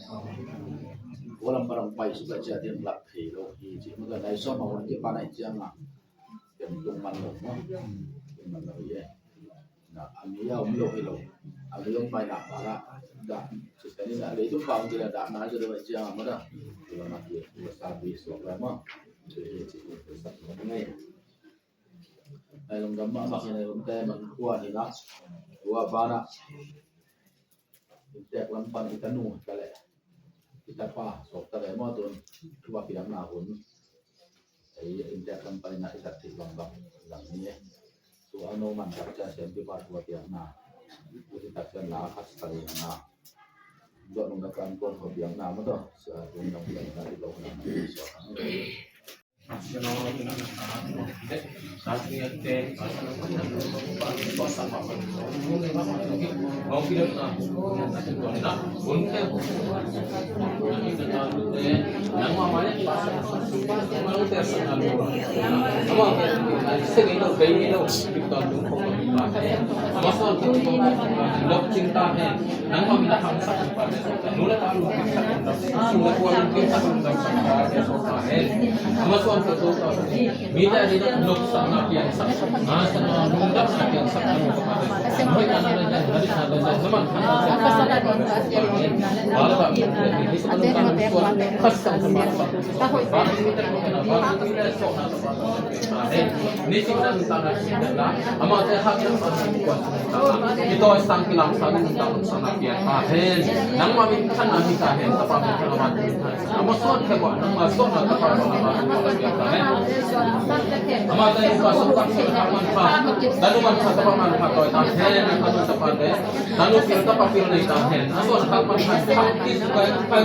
Tua lam pan hong pai suk a ciah ding lak thei lo hi ci maw tawh. Nai sawm a hong kipan a i ciang a. Ken tung man lo maw. Tung man lo hi e. Na, a mi a om lo hi lo. A mi om pai na pa la. Da, sista ni na leitung pa om ti la da na jo de bai ciang a maw da. Tua ma ti, tua sa bi suak la maw. Tua hi ci, tua sa tua ngai. Nai lawm gam mah bak hi, nai lawmte man khua hi na. Tua pa na. Inntek lam pan i tanu ta leh i tapa suak ta leh maw tun. Tua piakna hun. Ei, inntek lam pan i na i tat thei bang bang zang ni e. Tua no man tak ciang siam kipa tua piakna. Tua si tak ciang la khat sa lei na. Dawh nung na kan kong ko piakna maw tawh. Sa tung nong piakna i lo na na suak. Amate hak lam sa, i tawi sang kilam sa, nungta lam sa na piak ta hen. Nangma min thanna hi ta hen, tapa min thanna ma min thanna. Ama suan khe wa, nangma suan na tapa min thanna ma piak ta hen. Ama ta in pa suan tak suan tak man pha, tanu man pha tapa man pha tawi ta hen, tanu tapa te, tanu pil tapa pil nei ta hen. A suan tak man pha, tak kis kai kai.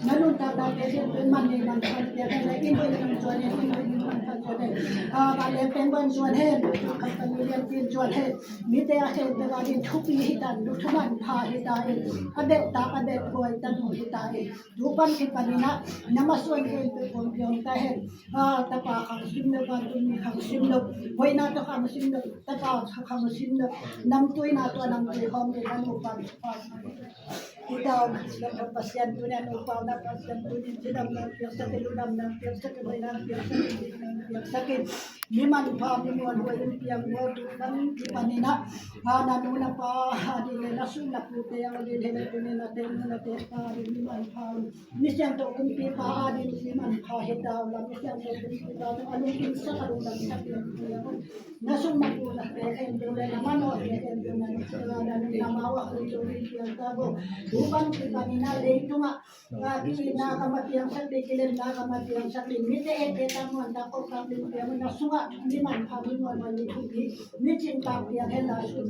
Na nuntaknate ding pen man nei man phan piak hen, in hoih in zuan hen, in hoih in man phan zuan hen. A, vanleng peng van zuan hen, company lianpi in zuan hen. Mite a khempeuh a ding thupi hi ta in, lungthu manpha hi ta in, a belhtak a belhhuai ta nu hi ta in. Tu pan kipanin ah na masuan khempeuh kong pia hong ta hen. A, tapa khang sim lo, vantung mi khang sim lo, hoihna tawh khang sim lo, tapa khang sim lo, namtuina tawh namtui khawm ding a nupa Pasian tuni a nupa na Pasian tuni cidamna piaksak in, ludamna piaksak in, hoihna piaksak in, dikna piaksak in. Mi manpha mi muanhuai in piang maw, tu pan kipanin ah a, na nu na pa a ding le na sung na pute a ding le na tenu na te pa a ding mi manpha, mi siangtho kumpipa a ding mi manpha hi ta uh la, mi siangtho kumpipa a lungkimsak a lungdamsak ding piang na sung na pu na te khempeuh le na manawh te khempeuh na nu na mau a khempeuh ding piang ta uh. Tu pan kipanin ah leitungah Kiitna ka ma piangsak ding, kilemna ka ma piangsak ding, mite etteh tak muantak kohtak ding piang, na sungah mi manpha mi muanhuai mi thupi mi cintak piang hen la, sum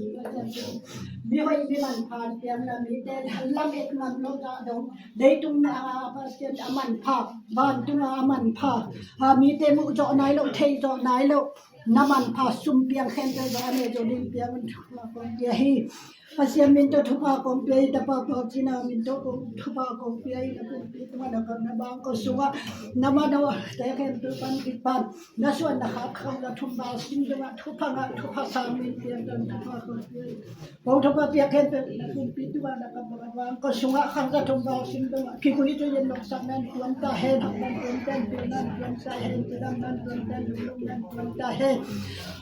mi hoih mi manpha piang la, mite lam et ngam lo ta dong, leitung a Pasian a manpha, vantung a manpha, a mite muh zawh nai lo, thei zawh nai lo, na manpha sum piang khempeuh zawh a ne zo ding piang un thupha kong pia hi. Pasian min tawh thupha kong pia hi, tapa pau cina min tawh kong thupha kong pia hi, na pumpi tungah na kam na bang ko sungah na manawh te khempeuh pan kipan na suan na khak khang na thum bang sim dongah thupha ngah thupha sang min piang dong thupha kong pia hi. Kong thupha piak khempeuh na pumpi tungah na kam na bang ko sungah khang na thum bang sim dongah kikui tu yen lok sak nan kuan ta hen, hak nan kuan ten pil nan kuan ta hen, tidam nan kuan ten luk nan kuan ta hen.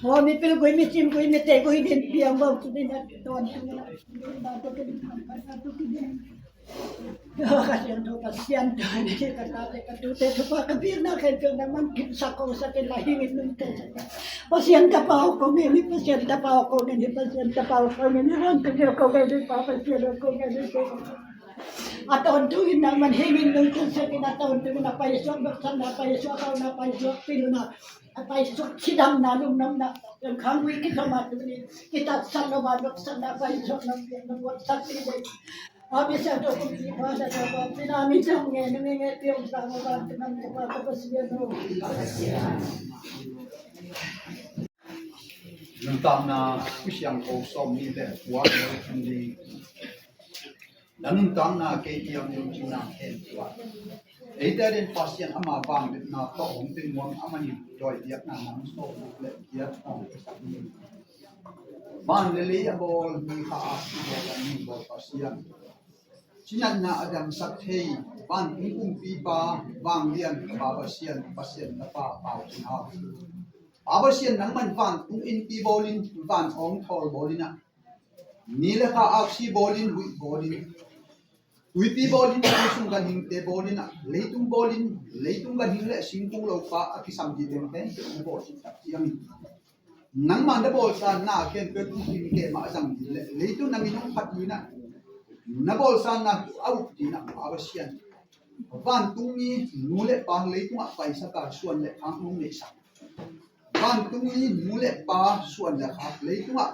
Aw mi pil gui mi cim gui mi te gui din piang bang tu din na ton tu na Ka siangtho Pasian tuni ka tate ka tute thupha ka biakna khempeuh nangman kimsak ko sak in la, hing in nungta sak in. Pasian tapa aw ko ngen hi, Pasian tapa aw ko ngen hi, Pasian tapa aw ko ngen hi, ran ka ngen ko ngen hi, pa Pasian aw ko ngen hi. A tawntung in nangman hing in nungta sak in, a tawntung in a paisuak, nopsakna paisuak, a pauna paisuak, pilna a paisuak, cidamna, lungdamna, khang gui kizom a tuni kitatsan lo ma, nopsakna paisuak, nopsak ti dei. Nuntakna Kha Siangtho sawm nih le kua na nuntakna kei kiang nuntakna khen tua. Eite ading Pasian ama vangliatna tawh hong tun muang a manin dawi biakna nang sawm le giat hong pia sak ni. Van le lei a bawl, mi kha a si bawl, a mi bawl Pasian. Cinatna a damsak thei, vantung kumpipa, vanglian pa Pasian, Pasian tapa Pau Cin Hau. Pa Pasian nangman vantung innpi bawlin, van awngthawl bawlin ah, ni le kha aksi bawlin, huih bawlin, tuipi bawlin, tui sung ganhingte bawlin ah, leitung bawlin, leitung ganhing le singkung lopa a kisam dih tengteng te bawl cih tak ciangin, nangmah na bawlsa na khempeuh uk ding, keimah a zang ding le leitung na min hong phat ding ah, na bawlsa na a uk ding ah, Pa Pasian, vantungmi nu le pa leitungah paisaka suan le khak nong neihsak. Vantungmi nu le pa suan le khak leitungah,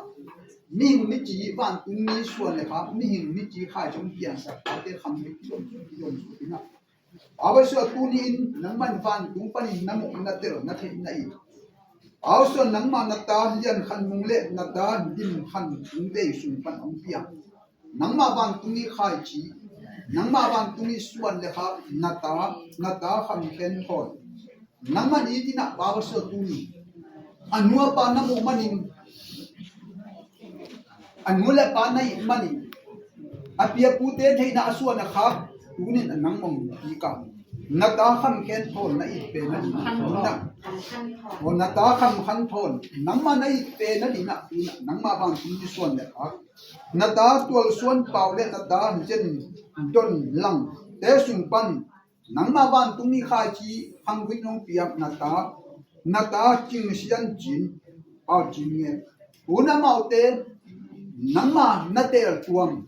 mihing mici vantungmi suan le khak, mihing mici khai zong piangsak tate kham le kidom kidom su ding ah, Pa Pasian, tuni-in nangman vantung panin na muh na tel na theih na it. Pa Pasian, nangmah na ta Lian Khan Nung le na ta Dim Khan Nung Dei sung pan hong piang. Nangmah vantung i khaici, nangmah vantung i suan le khak, na ta, na ta Kham Khen Thawn. Nangman i dinah Pa Pasian tuni a nu a pa na muh manin, a nu le pa na it manin, a pi a pute theihna a suan a khak tunin a nang mong kik a, na ta Kham Khen Thawn na it pen a dinah, na ta Kham Khan Thawn nangmah na it pen a dinah, tunah nangmah vantung i suan le khak, na ta Tual Suan Pau le na ta Zen Don Lang te sung pan Nangma vantungmi khaici khangvit nong piak na ta, na ta Cing Sian Cin, Pau Cin Ngek, tu in amaute nangma na teltuam,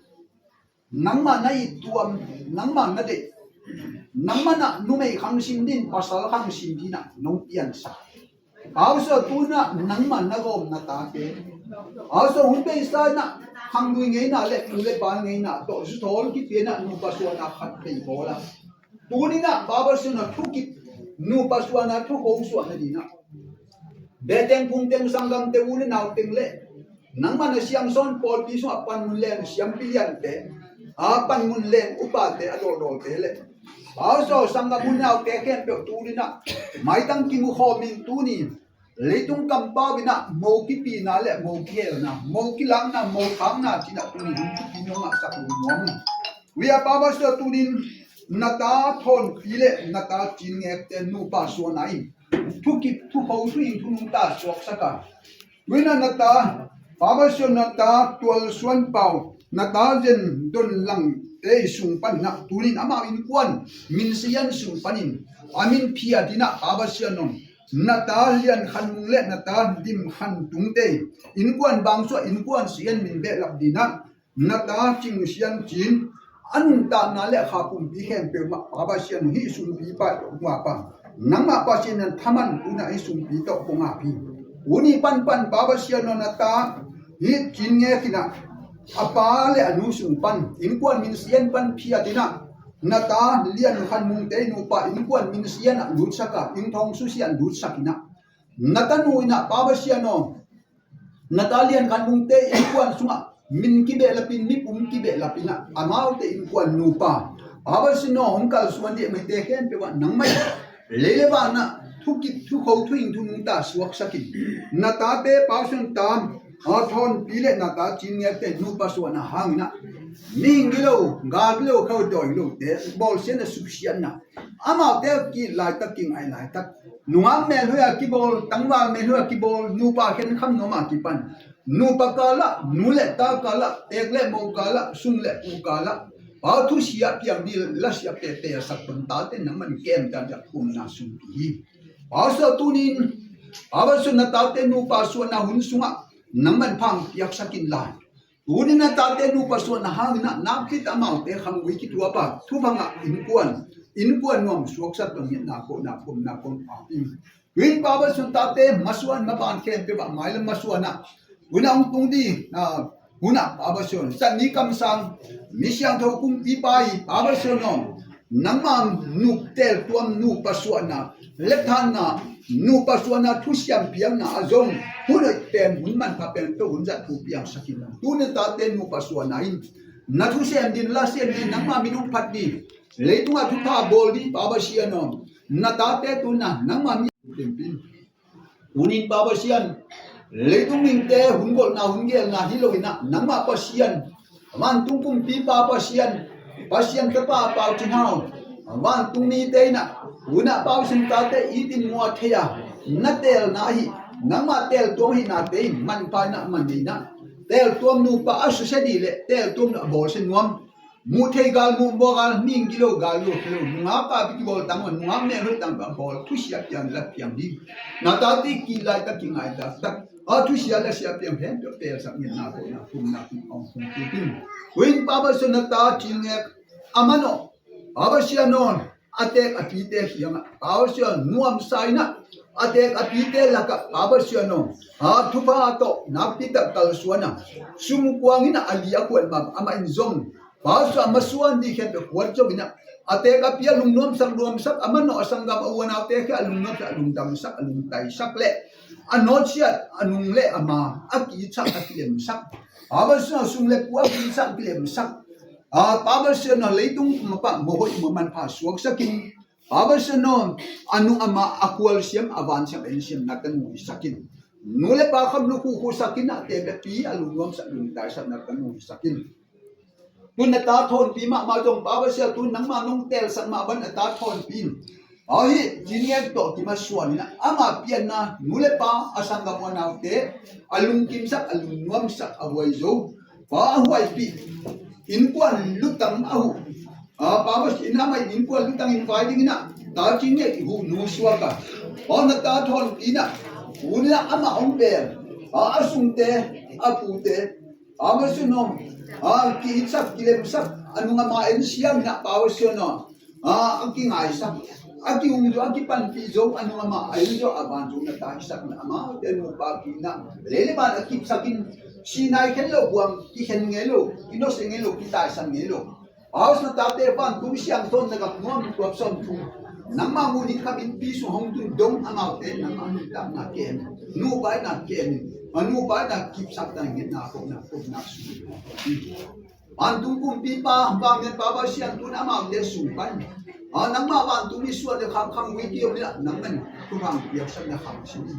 nangma na ittuam, nangma na deih, nangma na numei khangsim din, pasal khangsim din ah nong piansak. Pausaw tu in ah nangma na gawm na tate, pausaw hun beisa in ah khangnui ngeina le nu le pa ngeina tawh zuthawl kipia in ah nupa suahna khat bei bawl a, tu in ah Pau Pasian aw thukip, nupa suahna, thukho suahna din ah, beteng phungteng sanggamte, u le nauteng le nangma na siangsawn pawlpi sungah panmun leng siampi liante, a panmun leng upate, a dawldawlte le, pausaw sanggam u le naute khempeuh tu in ah maitang kimu khawmin tuni leitung kampau in ah mo kipina le mo kihelna, mo kilakna, mo khakna cih in ah tuni hun thupi nong ngahsak lungnuam. Ui a Pau Pasian aw, tuni in na ta Thawnpi le na ta Cin Ngekte nupa suahna in thukip, thukho, thuhing thunung ta suaksak a, tu in ah na ta, Pau Pasian aw, na ta Tual Suan Pau, na ta Zen Don Langte sung panin ah tuni in amau innkuan Min Sian sung panin a min phiat in ah Pau Pasian aw, na ta Lian Khan Mung le na ta Dim Khan Tungte innkuan bangsuah, innkuan sian min behlap din ah na ta Cing Sian Cin a nuntakna le a kha pumpi khempeuh mah Pau Pasian aw, hih sumpi pa tawh hong ap a, nangmah Pasian in thaman tu in ah hih sumpi tawh hong ap hi. Tuni panpan Pau Pasian aw, na ta hih Cin Ngek in ah a pa le a nu sung pan innkuan Min Sian pan phiat in ah na ta Lian Khan Mungte nupa innkuan Min Sian ah lutsak a, inn thong susia ah lutsak in ah, na tanu in ah Pau Pasian aw, na ta Lian Khan Mungte innkuan sungah min kibehlapin, mipum kibehlapin ah amaute innkuan nupa Pau Pasian aw hong kalsuan dih. Amaute khempeuh ah nangmah in lei le van ah thukip, thukho, thuhing thunung ta suaksak in, na tate Pau Pasian aw, na ta Thawnpi le na ta Cin Ngekte nupa suahna hangin ah mihing gilo, gal gilo, khuadawi gilote bawlsiatna, suksiatna, amaute a ki-it laitak, kingai laitak, nungak melhoih a kibawl, tangval melhoih a kibawl, nupa khenkham nuam a kipan, nupa kal ah, nu le ta kal ah, teek le mo kal ah, sung le pu kal ah, pau thusia piang ding, lasia pia, telsak ton, tate nangman kem ta ding a thumna sumpi hi. Pau Pasian aw, tuni in Pau Pasian aw, na tate nupa suahna hun sungah nangman pha hong piaksak in la, tuni in na tate nupa suahna hangin ah nakpi tak amaute khangvui kituak a, thupha ngah innkuan, innkuan nuam suaksak tawh ngetna, khawhna, pumna kong ap ing. Tu in Pau Pasian aw, tate masuan maban khempeuh ah, mailam masuan ah, hun a hong tung ding, ah, hun ah Pau Pasian aw, zatmi kamsang, mi siangtho kumpipa i Pau Pasian aw, nangma nupa teltuam, nupa suahna, lethanna, nupa suahna, thusiam piakna a zong hun hoih pen, hun manpha pen tawh hun zat thu piangsak in la, tuni tate nupa suahna in na thu sem ding, la sem ding, nangma min hong phat ding, leitungah thupha bawl ding Pau Pasian aw, na tate tu in ah nangma min hong phat ding. Tuni in Pau Pasian, leitung mihingte hun golhna, hun geelna hi lo in ah, nangmah Pasian, vantung kumpipa Pasian, Pasian Tapa Pau Cin Hau, vantung mite in ah, tu in ah Pau Pasian aw, tate it in muak thei a, na teelna ahi, nangmah teeltuam ahihnate in manpha in ah, man in ah, teeltuam nupa a susia ding le teeltuam a bawlsia nuam, muh thei gal, muh bawl gal, mihing gilo, gal gilo, nungak a pi kibawl tang, nungak melhoih tang a bawl, thusia piang, lat piang ding, na tate ki-it laitak, kingai laitak, a thusia lasia piang hen, telsak, ngetna, khawhna, thumna, kum ong, kum kum kum. Tu in Pau Pasian aw, na ta Cin Ngek, a man aw, Pau Pasian aw, a teek a pite kiangah Pau Pasian aw, nuamsa in ah, a teek a pite lakah Pau Pasian aw, a thupha tawh nakpi tak kalsuan a, sum kuang in ah a li a kuat mah, amah in zong Pau Pasian aw, masuan ding khempeuh kuat zo in ah, a teek a pi a lungnuamsak, nuamsak, a man aw, a sanggam a u a naute khempeuh a lungnuamsak, a lungdamsak, a lungtaisak le a nawtsiat, a nung le a ma a ki-itsak, a kilemsak, Pau Pasian aw, sum le pu a ki-itsak, kilemsak, a, Pau Pasian aw, leitung mapah, mawhhoih, mamanpha suaksak in, Pau Pasian aw, a nu a ma a khualsiam, a vansiam, a innsiam na tanu hisak in, nu le pa kham lukhu khusak in ah, teek le pi a lungnuamsak, lungtaisak na tanu hisak in. Tu in na ta Thawnpi mahmah zong Pau Pasian aw, tu in nangma nong teelsak mah bang na ta Thawnpi in, ahi, Cin Ngek tawh kimasuan in ah, ama pianna, nu le pa, a sanggam u a naute a lungkimsak, a lungnuamsak, a huaizo, pa a huaipih, innkuan lutang a huh, a, Pa Pasian in amah in innkuan lutangin vai dingin ah, ta Cing Ngiat i huh nu suak a, aw, na ta Thawn Pi in ah, tu in ah amah hong bel a, a sungte, a pute, Pa Pasian aw, a ki-itsak kilemsak, a nung a mah en siam in ah, Pa Pasian aw, a a kingaisak, a ki-um zo, a kipanpih zo, a nung a mah a en zo, a vantung na ta hisak in ah, amaute nupa Pi in ah lei le van a kipsak in, sinai khen lo, buang kikhen ngei lo, kinawhsiat ngei lo, kitaisan ngei lo. Pa Pasian, na tate vantung siangtho na gam nuam tuap sawm thu, nangmah mun in kham innpi sung hong tun dong amaute nangmah nuntakna kem, nupa in ah kem in, a nupa in ah kipsak ta in, ngetna, khopna, khopna sung vantung kumpipa, vanglianpa Pasian, tu in amaute sung pan, a, nangmah vantung mi suan le khak khang wei ki om in ah, nangmah in thupha piaksak in ah khang sin in.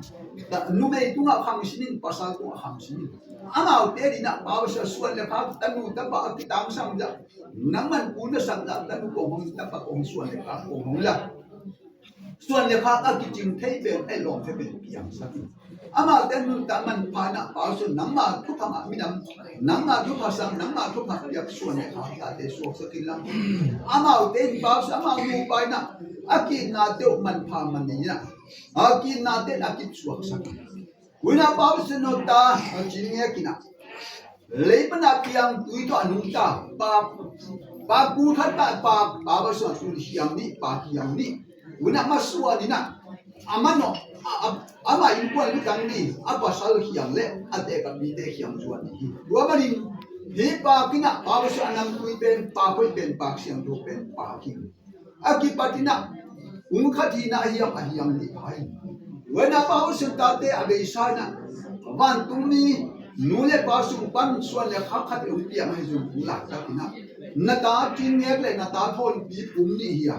Ta, numei tungah khang sin in, pasal tungah khang sin in. Amaute adingin ah, Pa Pasian, suan le khak, tanu tapa a kitangsang zah, nangmah in pu na sak zah, tanu kong hong, tapa kong, suan le khak kong hong la, suan le khak a kicing thei pen, a lawm thei pen piangsak in. Amaute nuntak manpha in ah, Pa Pasian, nangmah thupha ngah minam, nangmah thupha sang, nangmah thupha piak suan le khak tate suaksak in la. Amaute in, Pa Pasian, amau nupa in ah a ki-itnate uh manpha man in ah, a ki-itnate in a kip suaksak in. Tu in ah, Pa Pasian aw, ta Cing Ngiat in ah lei pan a piang tui tawh a nungta, pa, pa kul khat ta, pa, Pa Pasian aw, tu in hiang nih, pa hiang nih. Tu in ah masuan in ah, a manawh, a, a, amah innkuan lutang ni, a pasal hiang le a tekah mite hiang zuan ni hi. Tua manin hih pa King ah, Pa Pasian aw, a namtui pen pa hoih pen, pa siangtho pen pa King. A kipat in ah, kum khat hi in ah a hiang, a hiang nih hi. Tu in ah, Pa Pasian, tate a beisa in ah, vantung mi nu le pa sung pan suan le khak khat hong piang ahi zong, tu laitak in ah na ta Cing Ngiat le na ta Thawn Pi kum nih hi a,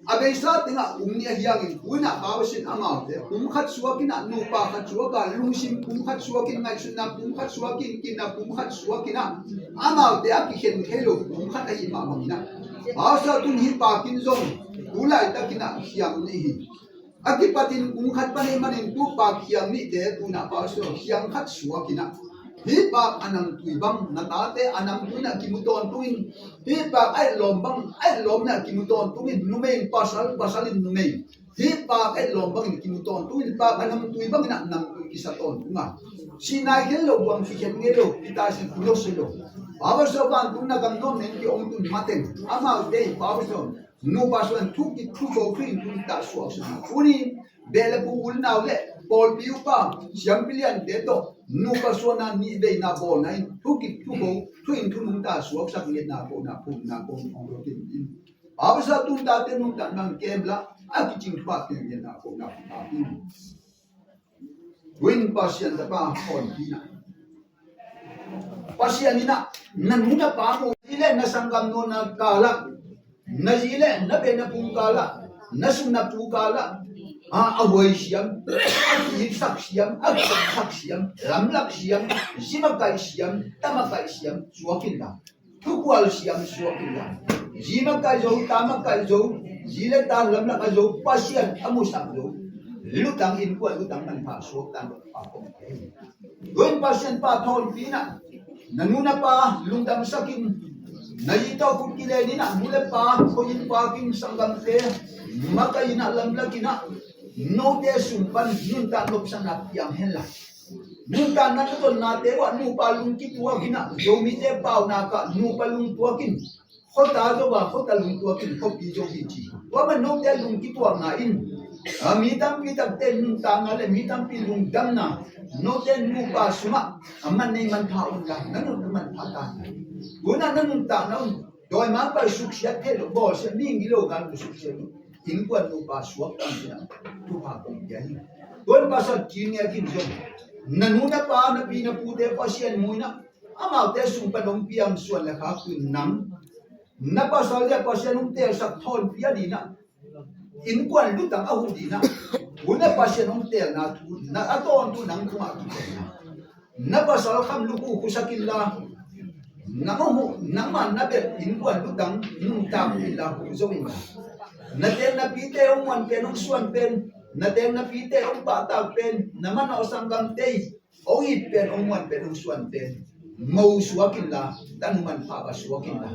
a beisa teng ah kum nih a hiang in, tu in ah, Pa Pasian, amaute kum khat suak in ah, nupa khat suak a, lungsim kum khat suak in, ngaihsutna kum khat suak in, kinna kum khat suak in ah, amaute a kikhen thei lo kum khat ahih mah bangin ah, Pa Pasian, tu in hih pa King zong tu laitak in ah hiang nih hi. A kipat in kum khat pan ahih manin tu pa hiang nihte tu in ah, Pa Pasian aw, hiang khat suak in ah, hih pa a namtui bang, na tate a namtui in ah kimu tawntung in, hih pa a etlawm bang, a etlawm in ah kimu tawntung in, numei in pasal, pasal in numei, hih pa a etlawm bangin kimu tawntung in, pa a namtui bangin ah namtui kisa tawntung a, sinai khen lo, buang kikhen ngei lo, kitaisan, kinawhsiat lo. Pa Pasian aw, vantung na gam nuam nen ki-ong tun mateng, amaute in, Pa Pasian aw, nupa suan thu kip, thu bo, thu in, thu in ta suaksak in ah, tu in beh le phung, u le nau le pawlpi upa, siampi liante tawh nupa suan a nih veina bawlna in thu kip, thu bo, thu in, thu nungta suaksak, ngetna, khopna, khopna, khopna hong lo kin in. Pa Pasian aw, tu in tate nuntak nang kem la, a kicing thupha piang, ngetna, khopna, khopna in. Tu in Pasian tapa Thawn Pi in ah, Pasian in ah na nu na pa mu, zi le na sanggam nu na kal ah, na zi le na beh na phung kal ah, na sung na pu kal ah, a, a huai siam, a kiitsak siam, a kiitsak siam, lamlak siam, zi makaih siam, ta makaih siam suak in la, thukual siam suak in la, zi makaih zo, ta makaih zo, zi le ta lamlak a zo, Pasian a musak zo, lutang, innkuan lutang manpha suak tang lo, pa kong kei. Tu in Pasian pa Thawn Pi in ah, na nu na pa lungdamsak in, na zi tawh khut kilen in ah, nu le pa, khuayin pa kin, sanggamte makaih in ah, lamlak in ah, note sung pan nuntak nopsakna piang hen la, nuntakna na tonnate uah nupa lung kituak in ah, Zomite paunak ah nupa lung tuak in, khuata zo a, khuata lung tuak in, khuapi zo hi ci. Tua man note lung kituakna in, a, mi tampi takte nuntakna le mi tampi lungdamna, note nupa sungah a man nei manpha un la, na nun na manpha ta. Tu in ah na nuntakna un dawimangpa suksiat thei lo, bawlsiat, mi gilo gal suksiat lo, innkuan nupa suak tang ci in ah thupha kong pia hi. Tua in Pasian, Cing Ngiat in zong, na nu na pa, na pi na pute Pasian mu in ah, amaute sung pan hong piang suan le khak tu in nang, na pasal le Pasian hong teelsak Thawn Pi a ding in ah, innkuan lutang a huh ding in ah, tu in ah Pasian hong teelna thu, na a tawntung nang tungah kipelh na, na pasal kham luk uh khusak in la, nang hong huh, nangmah na beh innkuan lutang nuntak in la, huh zo in la, na teng na pite hong muan pen, hong suan pen, na teng na pite hong pahtak pen, na manawh sanggamte hong it pen, hong muan pen, hong suan pen mo suak in la, tanu manpha ba suak in la,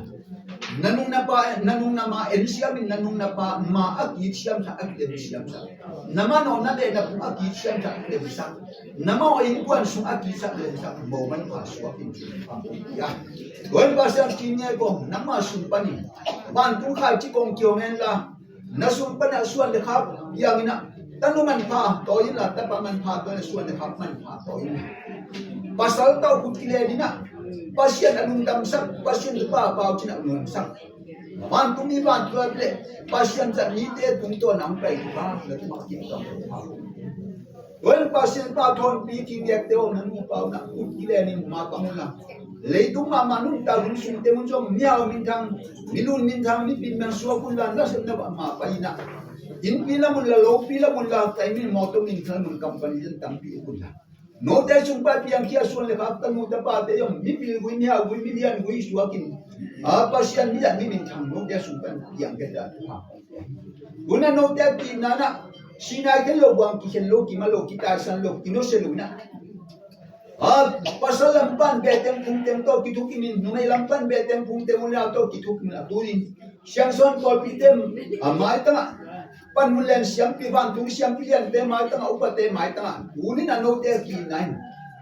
Na nung na pa, na nung na ma en siam in, na nung na pa ma a kit siam sa, a kit siam sa. Na manawh na leh na pum a kit siam sa, a kit sa. Na manawh innkuan sung a kit sa, a kit sa. Mo manpha suak in. Ya. Tua in Pasian ci nge ko, nangma sung panin vantung khaici kong kiom hen la, na sung pan a suan le khak piang in ah, tanu manpha tawi in la, tapa manpha tawi in la, suan le khak manpha tawi in la. Pasal tawh khut kilen in ah, Pasian a lungdamsak, Pasian tapa pau cin a lungdamsak. Vantung mi vantung le Pasian zat mite tungtawn a hong pai kha, na tuma kim tawh. Tua in Pasian pa thawnpi kingekte aw, na nupa uh na khut kilen in ma pang un la. Leitung mahmah nuntak hun sungte mun zong mihau minthang, milun minthang, mipil man suak un la, nasepna bang ma pai in ah. Innpi lam un la, lopi lam un la, taimi mawtaw minthang mun company zan tampi un la. Note sung pa piangkhia suan le khak tanu tapate zong mipil gui, mihau gui, milian gui suak in. A Pasian mi zat mi minthang note sung pan piangkhia ta. Tuna note a kihna na, sinai khen lo, buang kikhen lo, kima lo, kitaisan lo, kinosia lo na. A pasal lam pan behteng phungteng tawh kithukim in, numei lam pan behteng phungteng unau tawh kithukim in a tunin. Siangsawn pawlpite a maitangah, pan mun len siampi, vantung siampi liante maitangah, upate maitangah, tunin a note a kihna in.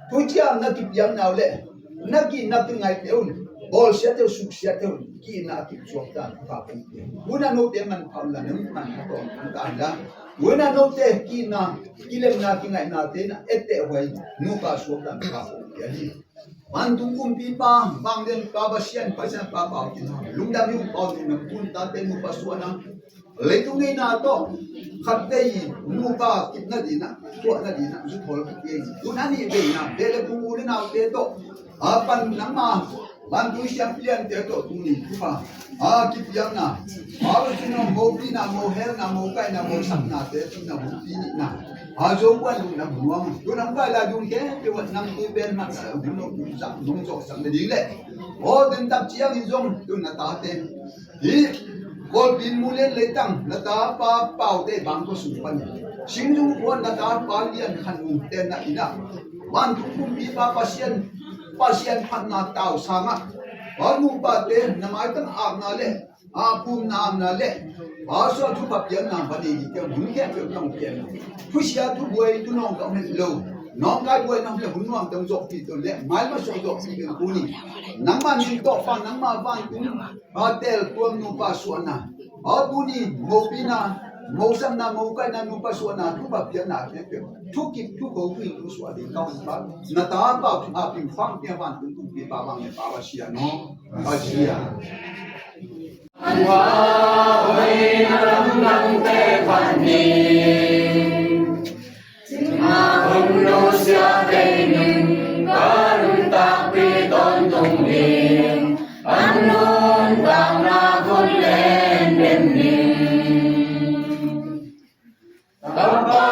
Thuciam na kipiakna uh le na kihna kingaihte un, bawlsiate uh, suksiate un, kihna a kipsuak dan ka pite. Tuna note manpha un la, nang manpha tawh an ta in la. Tuna note kihna, kilemna, kingaihnate na etteh huai, nupa suak dan ka pite hi. Vantung kumpipa, vanglianpa Pasian, Pasian pa pau kihna, lungdam hi. Hong pau kihna, tun tate nupa suahna, leitung ngeina tawh khatvei nupa kipna dinah, tuahna dinah, zu thawl kipia in. Tun a nih veina, beh le kung, u le naute tawh, a pan nangma vantung siampi liante tawh tuni thupa a kipiakna, a lo cin a mopina, mohelna, mokaihna, mosaknate, cina humpi nihna, a zo buan lungna munuam. Tun a hong pai lai dun khempeuh ah nang tui pen man a hun lo, hun zak, nong zawhsak na ding le aw, den tak ciangin zong tun na tate, hih Kawlpi in mu lian leitang na tapa paute bangkua sung panin, Singzung khua na tapa Lian Khan Mung tenna in ah, vantung kumpipa Pasian, Pasian phatna tau sangah, a nupate na maitang apna le a pumna apna le a suah thupha piakna va nei ding tiang hun khempeuh na hong piakna, thusia thubuai tu nawngkah om het lo, nawngkai buai na om le hun nuam tang zawhpih tawh le maima suah zawhpih keng tuni. Nangma min tawh pa, nangma vantung a tel tuam nupa suahna, a tuni mopina, mosakna, mokaihna, nupa suahna, thupha piakna khempeuh thukip thukho, thuhilh thusuah ding ka hong pa, na tapa a pingfang piang vantung kumpipa, vanglianpa Pasian aw, Pasian. Tua hoih na lamdangte phat ni. Cima hun nusia kei ning, ka nuntakpih tawntung ding, a nuntakna hun len den ning. Tapa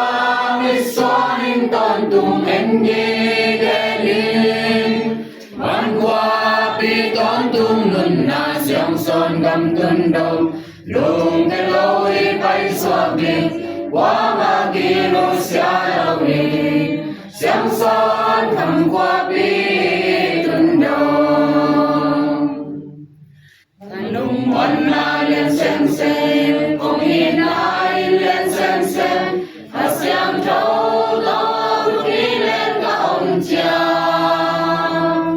mitsuan in tawntung en gige ning, vankuapi tawntung nunna Siangsawn gam tundong, lungke lo i paisuak ding, kuamah kinusia lo ding, Siangsawn vankuapi tundong. Ka lungmuanna lian semsem, kong itna in lian semsem, Kha Siangtho tawh thuk in len ka om ciang,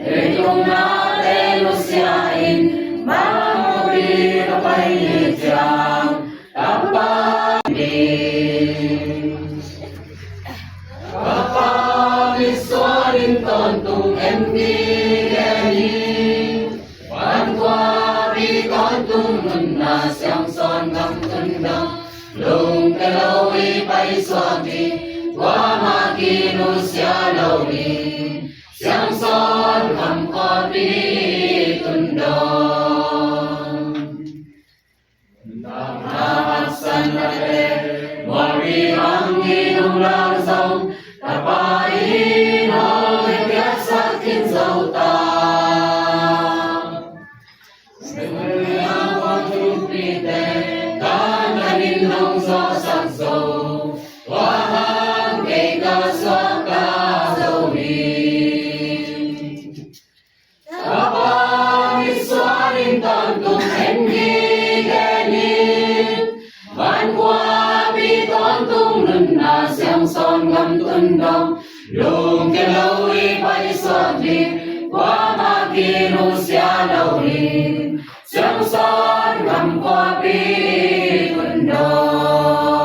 leitung nate nusia in, mangmupi ka pai ciang, Tapa ni. Tapa mitsuan in tawntung en gige ning, vankuapi tawntung nunna Siangsawn gam tundong, lungke lo i paisuak ding, kuamah kinusia lo ding, Siangsawn vankuapi tundong. Nuntakna haksa na le, mualri bangin hong lau zong, Tapa in hong piaksak khin zo ta. Singna hong thupite, tantan in hong zawhsak zo, tua hang kei ka suak ka zo hi. Tapa Lungkia lo i paisuak ding kuamah kinusia lo hi. Siangsawn gam khuapi i tundawng.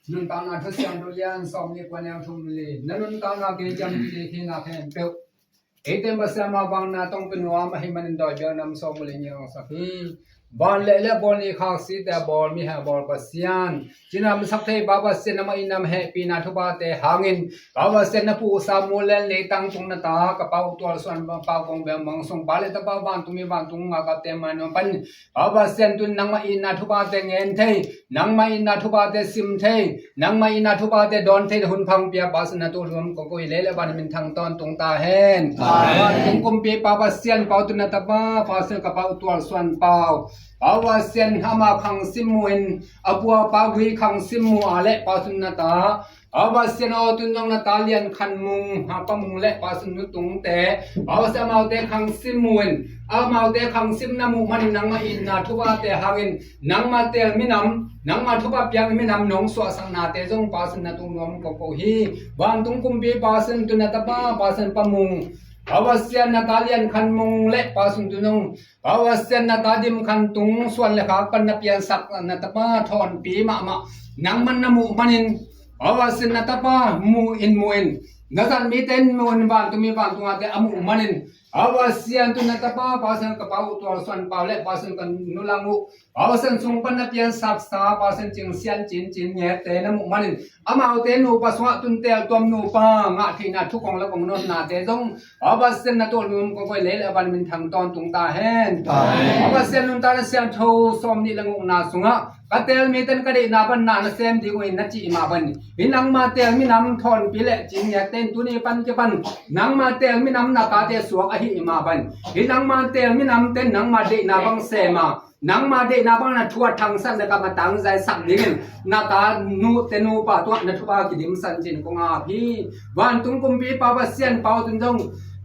Nuntakna Thusiangtho lian sawm nih kua neu thum li. Na nuntakna kei ciam kik hi na khempeuh. Eite Pasian mah bangna tongpi nuam ahih manin dawi biak nam sawm uli ngiang sak hi. Van le leh bawl ni khaksite bawl mi heh bawl Pasian. Cina masak thei Pa Pasian, nangmah in nam hehpihna thuphate hangin Pa Pasian na puhsa mulen leitang tung na ta ka Pa uh tualsuan Pa Kong Beng Mang Sung, Pa le Tapa vantung mi vantung ngakapte mah nuam pan Pa Pasian tun nangmah itna thuphate ngen thei, nangmah itna thuphate sim thei, nangmah itna thuphate dawn thei na hun phang pia Pasian na tuh luam kong ko hi. Lei le van min thang tawntung ta hen. Amen. Vantung kumpi Pa Pasian, Pa uh tun na tapa Pasian ka Pa uh tualsuan Pa uh. Pa Pasian ama khang sim mu in a pua Pa Gui khang sim mu a le Pasian na ta Pa Pasian aw tun zong na ta Lian Khan Mung, ha, Pa Mung le Pasian nu tungte, Pa Pasian amaute khang sim mu in, amaute khang sim na muh manin nangmah itna thuphate hangin nangmah teel minam, nangmah thupha piang minam nong suahsaknate zong Pasian na tung nuam koko hi. Vantung kumpi Pasian tun na tapa Pasian Pa Mung, Pa Pasian na ta Lian Khan Mung le Pasian tun zong Pa Pasian na ta Dim Khan Tung suan le khak pan na piansak na tapa thawnpi mahmah nangman na muh manin, Pa Pasian na tapa mu in mu in, na zat mite in mu in, vantung mi vantung ate a muh manin, Pa Pasian tun na tapa Pasian ka Pa uh tualsuan Pa uh le Pasian ka Nu Lang uh, Pa Pasian sung pan na piansaksa Pasian Cing Sian Cin Cin Ngette na muh manin, amaute nupa sungah tun teel tuam nupa ngah theihna thu kong la kong notnate zong Pa Pasian na tuah nuam kong ko hi. Lei le van min thang tawntung ta hen. Amen. Pa Pasian nuntakna siangtho sawm nih le gukna sungah ka teel mite in ka deihna pan na na sem ding uh in na cih mah ban hi. Nangmah teel minam thawnpi le Cin Ngette in tuni pan kipan nangmah teel minam na tate suak ahih mah ban hi. Nangmah teel minamte in nangmah deihna bang sem a, nangmah deihna bang na thu a thangsak na kam a tangzaisak dingin na ta nute nupa tungah na thupha kidimsan cin kong ap hi. Vantung kumpi Pa Pasian, Pa uh tun zong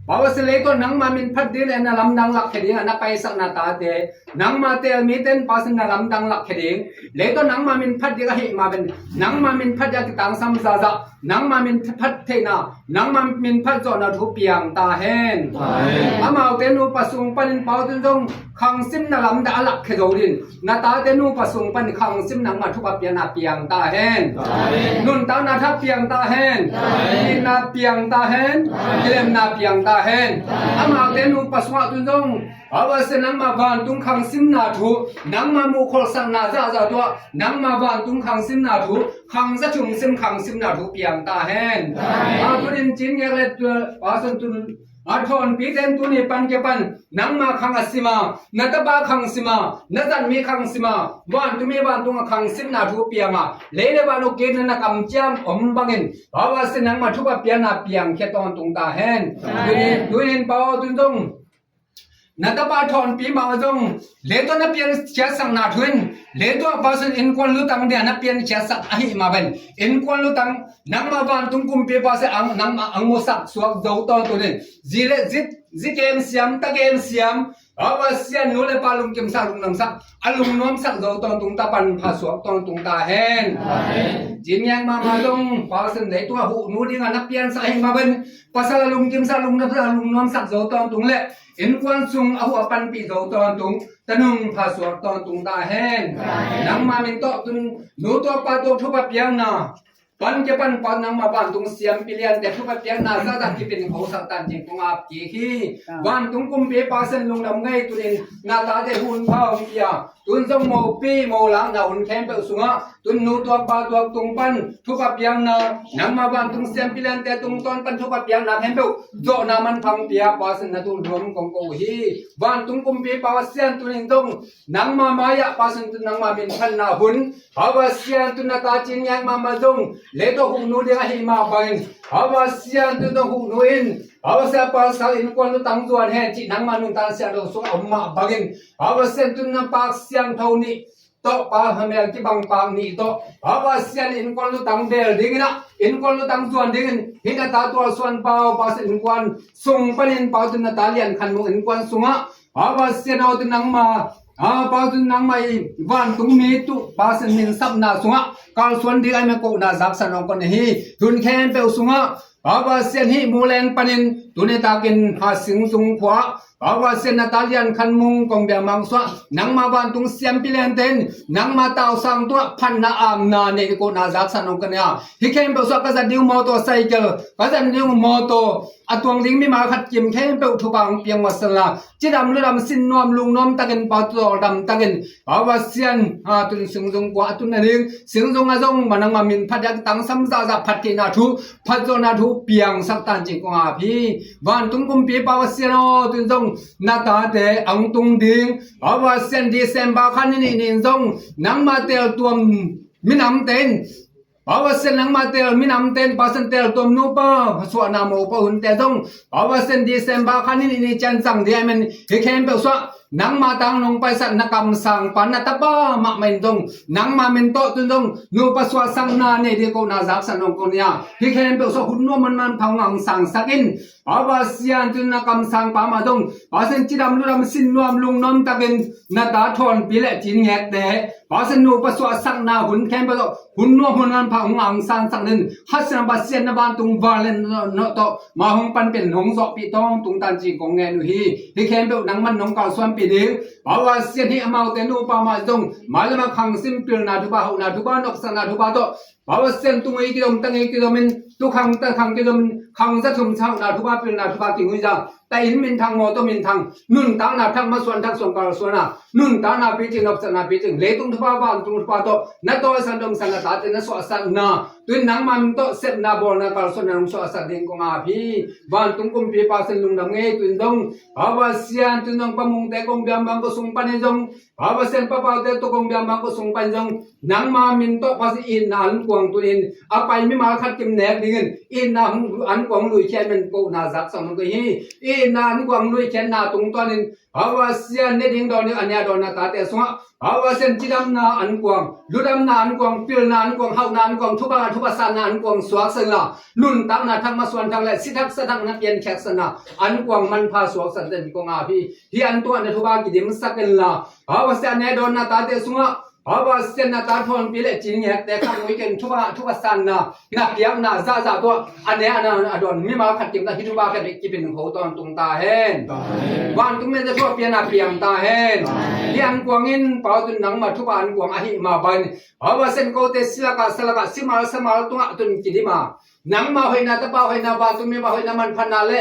Pa Pasian, leitungah nangmah min phat ding le na lamdang lakkhia ding a na paisak na tate, nangmah teel mite in Pasian na lamdang lakkhia ding, leitungah nangmah min phat ding ahih mah ban nangmah min phat ding a kitangsam zahzah nangmah min phat theihna, nangmah min phat zawhna thu piang ta hen. Amen. Amaute nupa sung panin Pa uh tun zong khangsimna lamdang a lakkhia zo ding, na tate nupa sung pan khangsim nangmah thupha pianna piang ta hen. Amen. Nuntakna tha piang ta hen. Amen. Itna piang ta hen. Amen. Kilemna piang ta hen. Amen. Amaute nupa sungah tun zong Pa Pasian nangmah vantung khangsimna thu, nangmah muhkholhsakna zahzah tuah nangmah vantung khangsimna thu, khangza thum sim khangsimna thu piang ta hen. Amen. A tunin Cin Ngek le tua Pasian tun a thawnpite in tuni pan kipan nangmah khang a sim a, na tapa khang sim a, na zat mi khang sim a, vantung mi vantung a khangsimna thu piang a, lei le van uk kik na na kamciam om bangin Pa Pasian nangmah thupha pianna piangkhia tawntung ta hen. Amen. Tunin, tunin Pa aw tun zong na tapa thawnpi mah zong leitungah na piankhiatsakna thu in, leitungah Pasian innkuan lutang dia na piankhiatsak ahih mah ban innkuan lutang nangmah vantung kumpi Pasian ang, nangmah ang musak suak zo tawntung in, zi le zi, zi kem siam, ta kem siam, Pa Pasian nu le pa lungkimsak, lungnuamsak, a lungnuamsak zo tawntung ta, pan pha suak tawntung ta hen. Amen. Cin Ngek mahmah zong Pasian leitungah huhnu dingah na piansak ahih mah ban pasal a lungkimsak, lungnuamsak, a lungnuamsak zo tawntung le innkuan sung a huh a panpih zo tawntung, tanung pha suak tawntung ta hen. Amen. Nangmah min tawh tun nu tuak pa tuak thupha pianna pan kipan Pa nangmah vantung siampi liante thupha pianna zahzah kipin khosak tan cin kong ap kik hi. Amen. Vantung kumpi Pasian lungdam ngei tunin na tate hun pha hong pia, tun zong mopi molakna hun khempeuh sungah tun nu tuak pa tuak tung pan thupha pianna, nangmah vantung siampi liante tungtawn pan thupha pianna khempeuh zawhna manpha hong pia Pasian na tuh luam kong ko uh hi. Vantung kumpi Pasian tunin zong nangmah mai-ah Pasian tun nangmah min phatna hun, Pa Pasian tun na ta Cin Ngek mahmah zong leitungah huhnu ding ahih mah bangin, Pa Pasian tun zong huhnu in, Pa Pasian pasal innkuan lutang zuan hen cih nangmah nuntakna siangtho sungah om mah bangin, Pa Pasian tun na pak siangtho nih tawh, pa hamel kibang pak nih tawh, Pa Pasian innkuan lutang bel dingin ah, innkuan lutang zuan dingin hih na ta tualsuan Pa aw Pasian innkuan sung panin Pa tun na ta Lian Khan Mung innkuan sungah, Pa Pasian aw tun nangmah A, Pa, tun nangmah i vantung mi tu Pasian min sapna sungah kalsuan ding a i mah kohna zaksan hong kon hi. Tun khempeuh sungah Pa Pasian hih mu leng panin tuni takin ha Singzung khua Pa Pasian na ta lian khan mung kong bia mang suah nangmah vantung siampi lente in nangmah tausang tungah phatna amna nei ding kohna zaksan hong kon hi. Hih khempeuh sungah ka zat ding uh mawtaw, cycle, ka zat ding uh mawtaw, a tuang ding mimal khat kim khempeuh thupha hong piang masa la, cidam ludam sinnuam lungnuam takin Pa, tawldam takin Pa Pasian, a, tun Singzung khua a tun nading Singzung ah zong ma nangmah min phat ding a tangsam zahzah phat theihna thu, phatzawhna thu piangsak ta in ci-in kong ap hi. Vantung kumpipa Pasian aw, tun zong na tate a hong tung ding Pa Pasian December kha ni nih ni-in zong nangmah teltuam minamte in Pa Pasian nangmah tel minamte in Pasian teltuam nupa suahna mopa hunte zong Pa Pasian December kha ni nih ni ciang zang ding a i mah in hih khempeuh sungah nangmah tang nong paisat na kamsangpa na tapa mahmah in zong nangmah min tawh tun zong nupa suahsakna nei ding kohna zaksan hong kon hi. Hih khempeuh sungah hun nuam hun manpha hong hangsansak in Pa Pasian tun na kamsangpa mah zong Pasian cidam ludam sinnuam lungnuam takin na ta Thawnpi le Cin Ngekte Pasian nupa suahsakna hun khempeuh tawh hun nuam hun manpha hong hangsansak in Kha Siangtho Pasian na vantung vanglian nawh tawh ma hong panpih in hong zawhpih tawntung ta in ci-in kong ngen uh hi. Hih khempeuh nangman nong kalsuanpih ding Pa Pasian hih amaute nupa mah zong mailam ah khangsim pilna thupha, hauhna thupha, nopsakna thupha tawh Pa Pasian tungei kizom tangei kizom in tukhang takhang kizom in khang za thum sa hauhna thupha pilna thupha kingui za ta inn minthang mawtaw minthang nuntakna thak masuan thak suang kalsuan a nuntakna picing nopsakna picing leitung thupha vantung thupha tawh na tawisan domsan na tate na suahsakna tun nangmah min tawh sepna bawlna kalsuanna nong suahsak ding kong ap hi. Vantung kumpipa Pasian lungdam ngei tun zong Pa Pasian tun zong Pa Mungte kong biang bang ko sung pan in zong Pa Pasian Pa Paute tawh kong biang bang ko sung pan in zong nangmah min tawh Pasian itna ankuang tun in a pai mimal khat kim nek dingin itna ankuang luikhiat min kohna zaksan hong kon hi. Itna ankuang luikhiatna tungtawnin Pa Pasian ne ding dawn ding a ne a dawn na tate sungah Pa Pasian cidamna ankuang, ludamna ankuang, pilna ankuang, hauhna ankuang, thupha thupha sanna ankuang suaksan la nuntakna thak masuan thak le si thak sa thak na piankhiatsanna ankuang manpha suaksan ten kong ap hi. Hih an tungah na thupha kidimsak in la Pa Pasian ne dawn na tate sungah Pa Pasian na ta Thawnpi le Cin Ngekte khangui ken thupha thupha sanna na piakna zahzah tawh a ne a na a dawn mimal khat kimna hih thupha khat bek kipin kho tawntung ta hen. Vantung mite thupha piana piang ta hen. Hih ankuang in Pa tun nangmah thupha ankuang ahih mah bangin Pa Pasian kote silakah salakah simal samal tungah tun kidim a nangmah hoihna tapa hoihna vantung mite hoihna manphatna le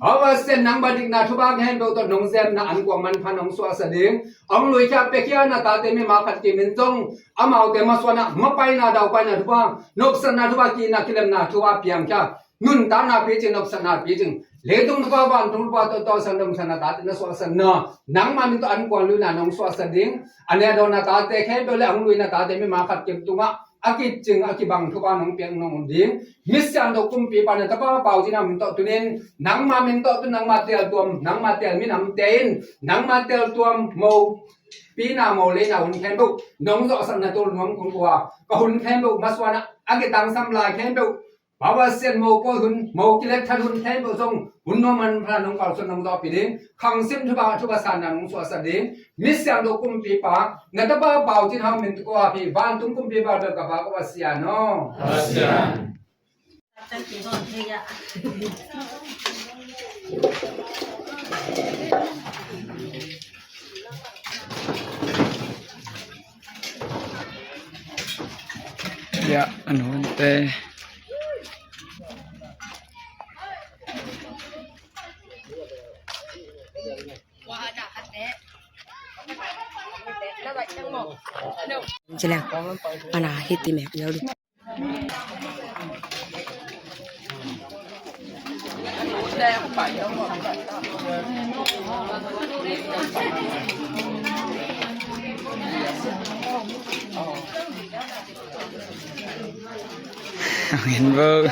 Pa Pasian nangmah dikna thupha khempeuh tawh nong zemna ankuang manpha nong suahsak ding a hong luikhiat piakhia na tate mimal khat kim in zong amaute masuanah mapaina daupaina thupha nopsakna thupha kihna kilemna thupha piangkhia nuntakna picing nopsakna picing leitung thupha vantung thupha tawh tawisan domsan na tate na suahsakna nangmah min tawh ankuang luina nong suahsak ding a ne a dawn na tate khempeuh le a hong luina tate mimal khat kim tungah a kicing a kibang thupha nong piak nong ding mi siangtho kumpipa na tapa Pau Cin Hau min tawh tunin nangmah min tawh tun nangmah teltuam nangmah tel minamte in nangmah teltuam mopina moleina hun khempeuh nong zawhsakna tul nuam kong ko a ka hun khempeuh masuanah a kitangsam lai khempeuh Pa Pasian mopawi hun mo kiletthat hun khempeuh zong hun nuam manpha nong kalsuan nong zawhpih ding khangsim thupha thupha sanna nong suahsak ding mi siangtho kumpipa na tapa Pau Cin Hau min tawh ko a pi vantung kumpipa bel ka Pa ko Pasian aw. Pasian. Ya, anu te. Cila, mana hiti me, ya udah. Ngin bo.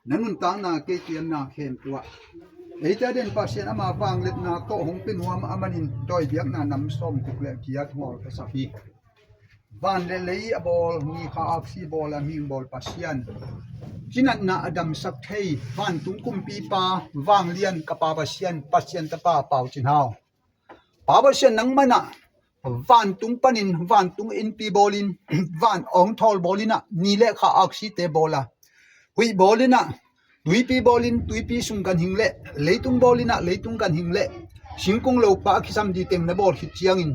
Na nuntakna kei pianna khempeuh ah eite a den Pasian ama vangliatna tawh hong pia nuam a manin dawi biakna nam sawm tuk le giat ngawl ka sak hi. Van le lei a bawl, ni kha aksi bawl a mihing bawl Pasian, cinatna a damsak thei, vantung kumpipa, vanglian ka Pa Pasian, Pasian tapa Pau Cin Hau. Pa Pasian nangmah in ah vantung panin vantung innpi bawlin, van awng thawl bawlin ah ni le kha aksite bawl a, huih bawlin ah tuipi bawlin tuipi sung ganhing le, leitung bawlin ah leitung ganhing le, singkung lopa a kisam di teng na bawl khit ciangin,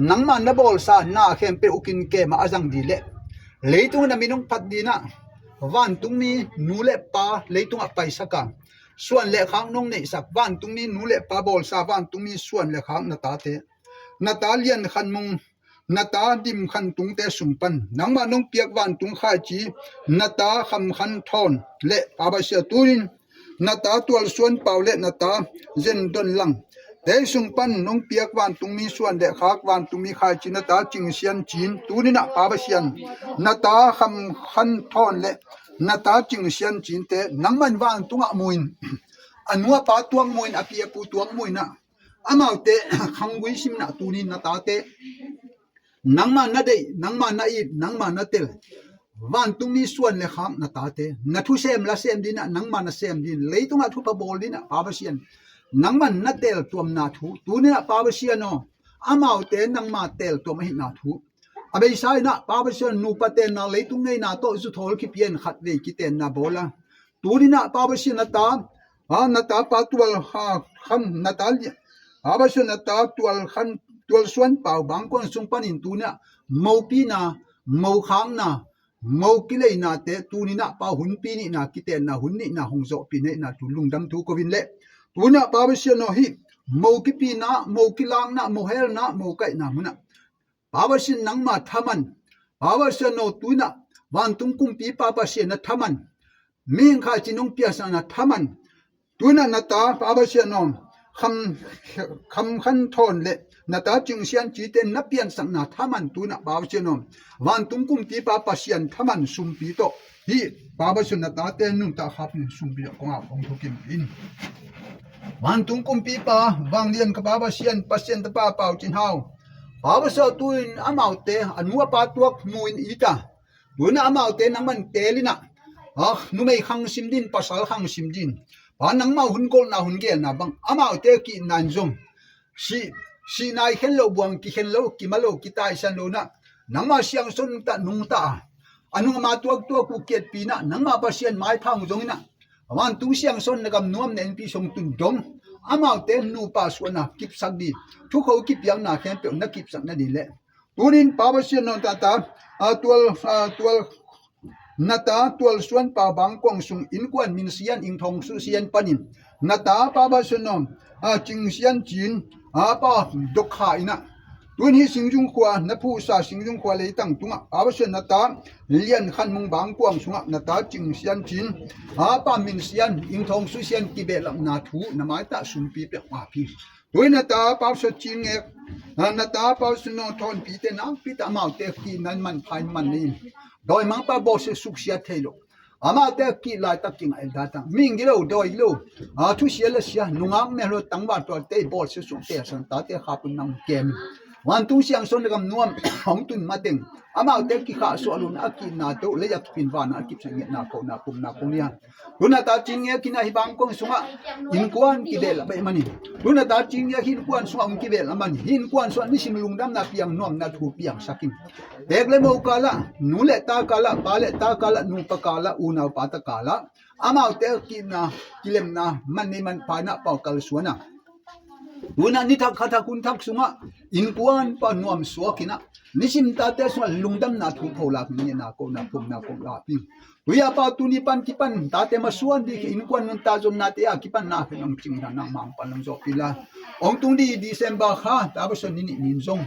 nangmah na bawlsa na khempeuh ukin kemah a zang di le, leitung in a minung phat din ah vantungmi nu le pa leitungah paisak a, suan le khak nong neihsak vantungmi nu le pa bawlsa vantungmi suan le khak na tate, na ta Lian Khan Mung, na ta Dim Khan Tungte sung pan nangmah nong piak vantung khaici na ta Kham Khan Thawn le Pa Pasian tunin na ta Tual Suan Pau le na ta Zen Don Lang te sung pan nong piak vantungmi suan le khak vantungmi khaici na ta Cing Sian Cin tunin ah Pa Pasian na ta Kham Khan Thawn le na ta Cing Sian Cinte nangmah in vantungah mu in, a nu a pa tuak mu in, a pi a pu tuak mu in ah, amaute khanggui sim in ah tunin na tate nangmah na deih, nangmah na it, nangmah na tel, vantungmi suan le khak na tate na thusem la sem din ah nangmah na sem din, leitungah thupha bawl din ah Pa Pasian nangmah na tel tuamna thu tunin ah Pa Pasian aw, amaute nangmah tel tuam ahihna thu a beisa in ah Pa Pasian nupa tenna leitung ngeina tawh zuthawl kipian khatvei kitenna bawl a, tunin ah Pa Pasian na ta, a, na ta Pa Tual, ha, Kham, na ta Lia-, Pa Pasian na ta Tual Khan, Tual Suan Pau bangkuan sung panin tunin ah mopina, mokhakna, mo kileinate tunin ah Pa hunpi nihna kitenna hun nihna hong zawhpih neihna thu lungdam thu ko in le, tunin ah Pa Pasian aw hih mo kipina, mo kilakna, mo helna, mo kaihna munah Pa Pasian nangmah thaman, Pa Pasian aw tunin ah vantung kumpipa Pasian na thaman, mihing khaici nong piaksakna thaman, tunin ah na ta Pa Pasian aw Kham, Kham Khan Thawn le na ta Cing Sian Cite na piansakna thaman tunin ah Pa Pasian aw vantung kumpipa Pasian thaman sumpi tawh hih Pa Pasian na tate nuntak khapin sumpi tawh kong ap hong thukim in. Vantung kumpipa, vanglian ka Pa Pasian, Pasian tapa Pau Cin Hau. Pa Pasian, tu-in amaute a nu a pa tuak mu-in it a, tu-in amaute nangman teel in ah, ah, numei khang sim din, pasal khang sim din, Pa, nangmah hun golhna hun gelna bang amaute kihna in zong, sih, sihna i khen loh buang, kikhen lo, kima lo, kitaisan lo in ah, nangmah siangsawn ta, nungta a, a nung ama tuaktuak uh kiatpi in ah, nangmah Pasian maipha hong zong in ah, a vantung siangsawn na gam nuam na innpi sung tun dong, amaute nupa suahna kipsak dih, thukho kipiakna khempeuh na kipsak nading leh, tu-in Pa Pasian, na ta, a, tual, a, tual, na ta tual suan Pa Bang Kuang sung innkuan Min Sian, Ing Thawng Su Sian panin, na ta Pa Pasian, a, Cing Sian Cin, a, Pa Dok Kha in ah, tu-in hih Singzung khua, na phuhsa Singzung khua leitang tungah, Pa Pasian, na ta Lian Khan Mung Bang Kuang sungah, na ta Cing Sian Cin, a, Pa Min Sian, Ing Thawng Su Sian kibehlapna thu na maitah sumpi pek mah hi. Tu-in na ta Pa Pasian Cin Ngek, a, na ta Pa Pasian Nong Thawnpi te nakpi ta amaute kihna in manpha in man ni. Dawimangpa bawlsia suksiat thei lo. Amaute kih laitak kingaih datang. Mihing gilo, dawi gilo, a, thusia le sia, nungak mel lo, tangval tualte bawlsia suk te, san tate khapun nang kem. Vantung siangsawn na gam nuam hong tun mateng, amaute kikhahsuah lo in a kihna to, lei a kipin vana a kipsak ngetna kohna pumna kong lian. Tu-in na ta Cin Ngek in ah hih Bang Kuang sungah innkuan kibehlap ahih manin, tu-in na ta Cin Ngek hih innkuan sungah hong kibehlap manin, hih innkuan sungah nisim lungdamna piang, nuamna thu piangsak in. Tek le mo kalah, nu le ta kalah, pa le ta kalah, nupa kalah, unau pa ta kalah, amaute kihna, kilemna, man nei manpha in ah pau kalsuan a, tu-in ah ni thak kha thak hun thak sungah innkuan pa nuam suak in ah, nisim tate sungah lungdamna thu pholak ngetna kohna pumna kong lak hi. Tui a Pa, tuni pan kipan tate masuan ding hi, innkuan nuntak zonnate a kipan na khen hong cing in ah, nangmah hong pan hong zawhpih la. Hong tung ding December kha, Pa Pasian, ni nih ni in zong,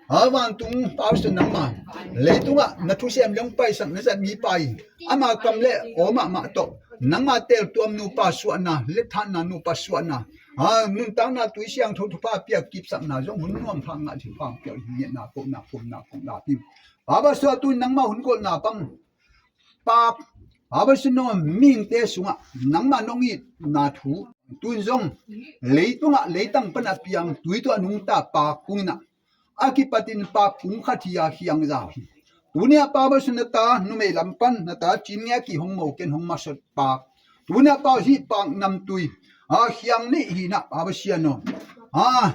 a, vantung Pa Pasian, nangmah leitungah na thusem le hong paisak na zat mipa in, ama kam le aw mahmah tawh nangmah teeltuam nupa suahna, lethatna nupa suahna, a, nuntakna tui siangtho thupha piak kipsakna zong hun nuam pha ngah ding pha hong piak ding ngetna kohna pumna kong lak hi. Pa Pasian, tu-in nangmah hun golhna bang, pak, Pa Pasian, nong mihingte sungah nangmah nong itna thu, tu-in zong leitungah leitang pan a piang, tui tawh a nungta pak kung in ah, a kipatin pak pumkhat hi a, khiangzau hi. Tuni a Pa Pasian, na ta numei lam pan, na ta Cin Ngek in hong mo ken, hong masot pak. Tuni a Pa, hih pak namtui, a, khiang nih hi in ah, Pa Pasian aw, a,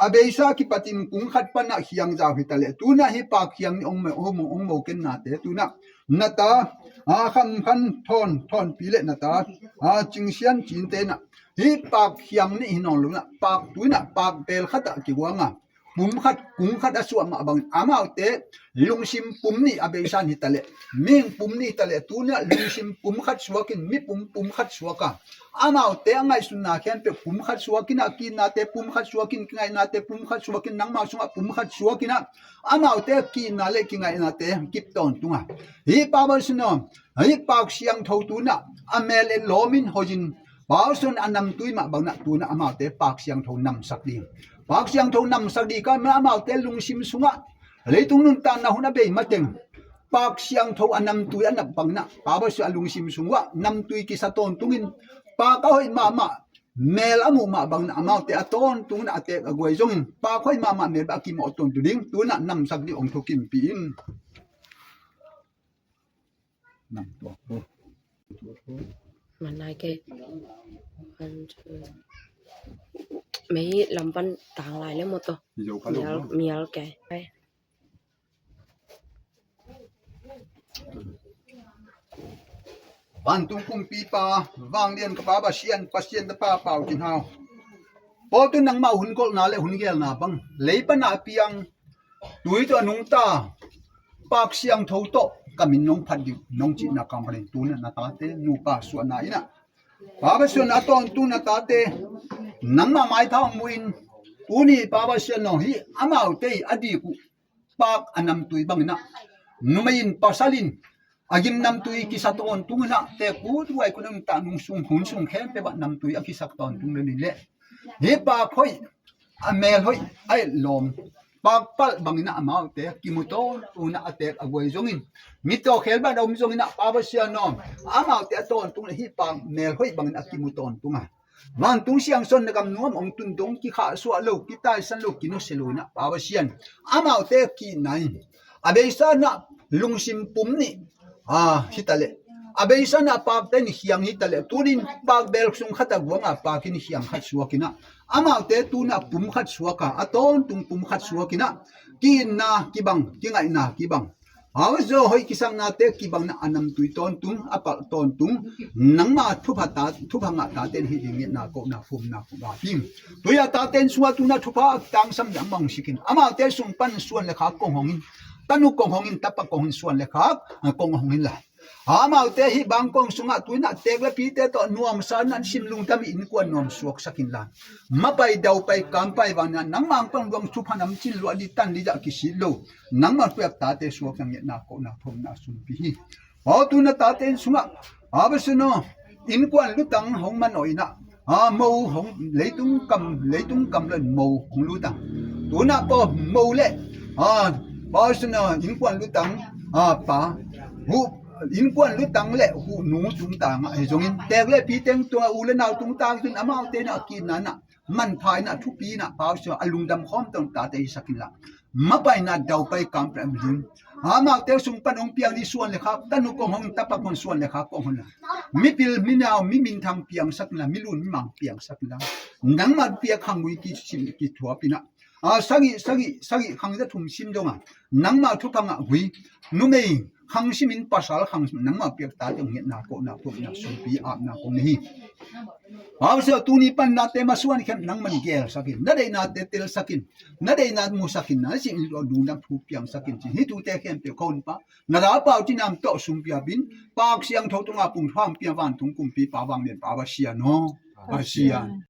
a beisa kipatin pumkhat pan ah khiangzau hi ta leh, tuni a hih pak khiang nih hong mo, hong mo, hong mo ken nate, tuni a na ta, a, Kham Khan Thawn, Thawnpi le na ta, a, Cing Sian Cin te in ah, hih pak khiang nih hi nawn lo in ah, pak, tu-in ah pak beel khat ah kiguang a, pumkhat, pumkhat a suah mah bangin, amaute lungsim pum nih a beisa in hi ta leh, mihing pum nih hi ta leh, tuni a lungsim pumkhat suak in, mipum pumkhat suak a, amaute a ngaihsutna khempeuh pumkhat suak in ah, kinnate pumkhat suak in, kingaihnate pumkhat suak in, nangmah sungah pumkhat suak in ah, amaute kinna le kingaihnate kip tawntung a, hih Pa Pasian aw, hih pak siangtho tuni a, a mel et lawm in hoih in, Pa Pasian, a namtui mah bangin ah tuni a amaute pak siangtho namsak ding, pak siangtho namsak ding ka, amaute lungsim sungah leitung nuntakna hun a bei mateng pak siangtho a namtui a nap bangin ah, Pa Pasian, a lungsim sungah namtui kisa tawntung in, pak a hoih mahmah, mel a muh mah bangin ah amaute a tawntung in ah a teek a guai zongin, pak hoih mahmah mel bang a kimawh tawntung ding, tuni a namsak ding hong thukimpih in. Nam tua. Manai ke. Mei lam pan tang lai le maw tua. Mial, mial ke. Vantung kumpipa, vanglian ka Pa Pasian, Pasian tapa Pau Cin Hau. Paul, tu nangmah hun golhna le hun gelna bang, lei pan a piang, tui tawh a nungta pak siangtho tawh ka min nong phat ding nong cihna kam panin, tuni a na tate nupa suahna in ah, Pa Pasian, a tawntung na tate nangmah maipha hong mu in, tuni Pa Pasian aw, hih amaute a dik uh pak a namtui bangin ah, numei in pasal in a gim namtui kisa tawntung in ah, teek kut guai kut a nuntak nung sung, hun sung khempeuh ah namtui a kisak tawntung le ni leh, hih pak hoih, a mel hoih, a et lawm, pak palh bangin ah amaute kimu tawntung in ah, a teek a guai zongin, mittaw khel bang a om zongin ah, Pa Pasian aw, amaute a tawntung le hih pak mel hoih bangin a kimu tawntung a, Vantung siangsawn na gam nuam hong tun dong kikhahsuah lo, kitaisan lo, kinusia lo inah Pa Pasian, amaute kihna in a beisa inah lungsim pum nih a hitaleh, a beisa inah pakte in khiang hitaleh, tunin pakbel sung khat a guanga pakin khiang khat suak inah, amaute tunah pum khat suaka, a tawntung pum khat suak inah, kihna kibang, kingaihna kibang, hauzaw hoih kisaknate kibangna a namtui tawntung, a palh tawntung, nangma thupha ta, thupha ngah tate in hih ding ngetna kohna phumna kong ap hi. Tuia tate in sungah tunah thupha a tangsam nangma hong sikin, amaute sung pan suan le khak kong hong in, tanu kong hong in, tapa kong hong in, suan le khak kong hong in la, amaute hih bang kong sungah tuinah tek le pite tawh nuamsa nan sim lungdam hi, innkuan nuam suaksak inla, mapai daupai kampai vanah nangmang pang luang thupha namcin luah di tan di dah kisit lo, nangma piak tate suak nang ngetna kohna phumna sumpi hi. Aw, tuna tate in sungah, a, basuno, innkuan lutang hong manawh inah, a, mo hong, leitung kam, leitung kam lo in mo hong lutang. Tunah paw mo le, a, pa suna innkuan lutang, a, pa, huh, innkuan lutang le huh nu tungtangah hi zongin, tek le piteng tunga u le nau tungtang tun amaute inah kihna inah, manpha inah, thupi inah, pa suna a lungdam khawm tong tate hisak inla, mapaina daupai kampia am ding. Amaute sung pan hong piang di suan le khak, tanu kong hong, tapa kong suan le khak kong hong la, mipil minau mi minthang piangsak inla, milun mimang piangsak inla, nangma piak khang gui kisim kithuap inah, a, sagih sagih sagih khang za thum sim donga, nangma thupha ngah gui, numei khang simin pasal khang sim, nangma piak tate hong ngetna kohna phumna sumpi apna kong nei hi. Pausia, tuni pan nate masuan khem nangman gelsakin, na deihnate telsakin, na deihnate musakin, na sin lungdam thu piangsakin cin. Hih thute khempeuh ka hunpa na lapau cinam tawh sumpiapin, Pak Siangtho tunga pungthuam piang vantung kumpipa vangmian Pa Pasian aw, Pasian,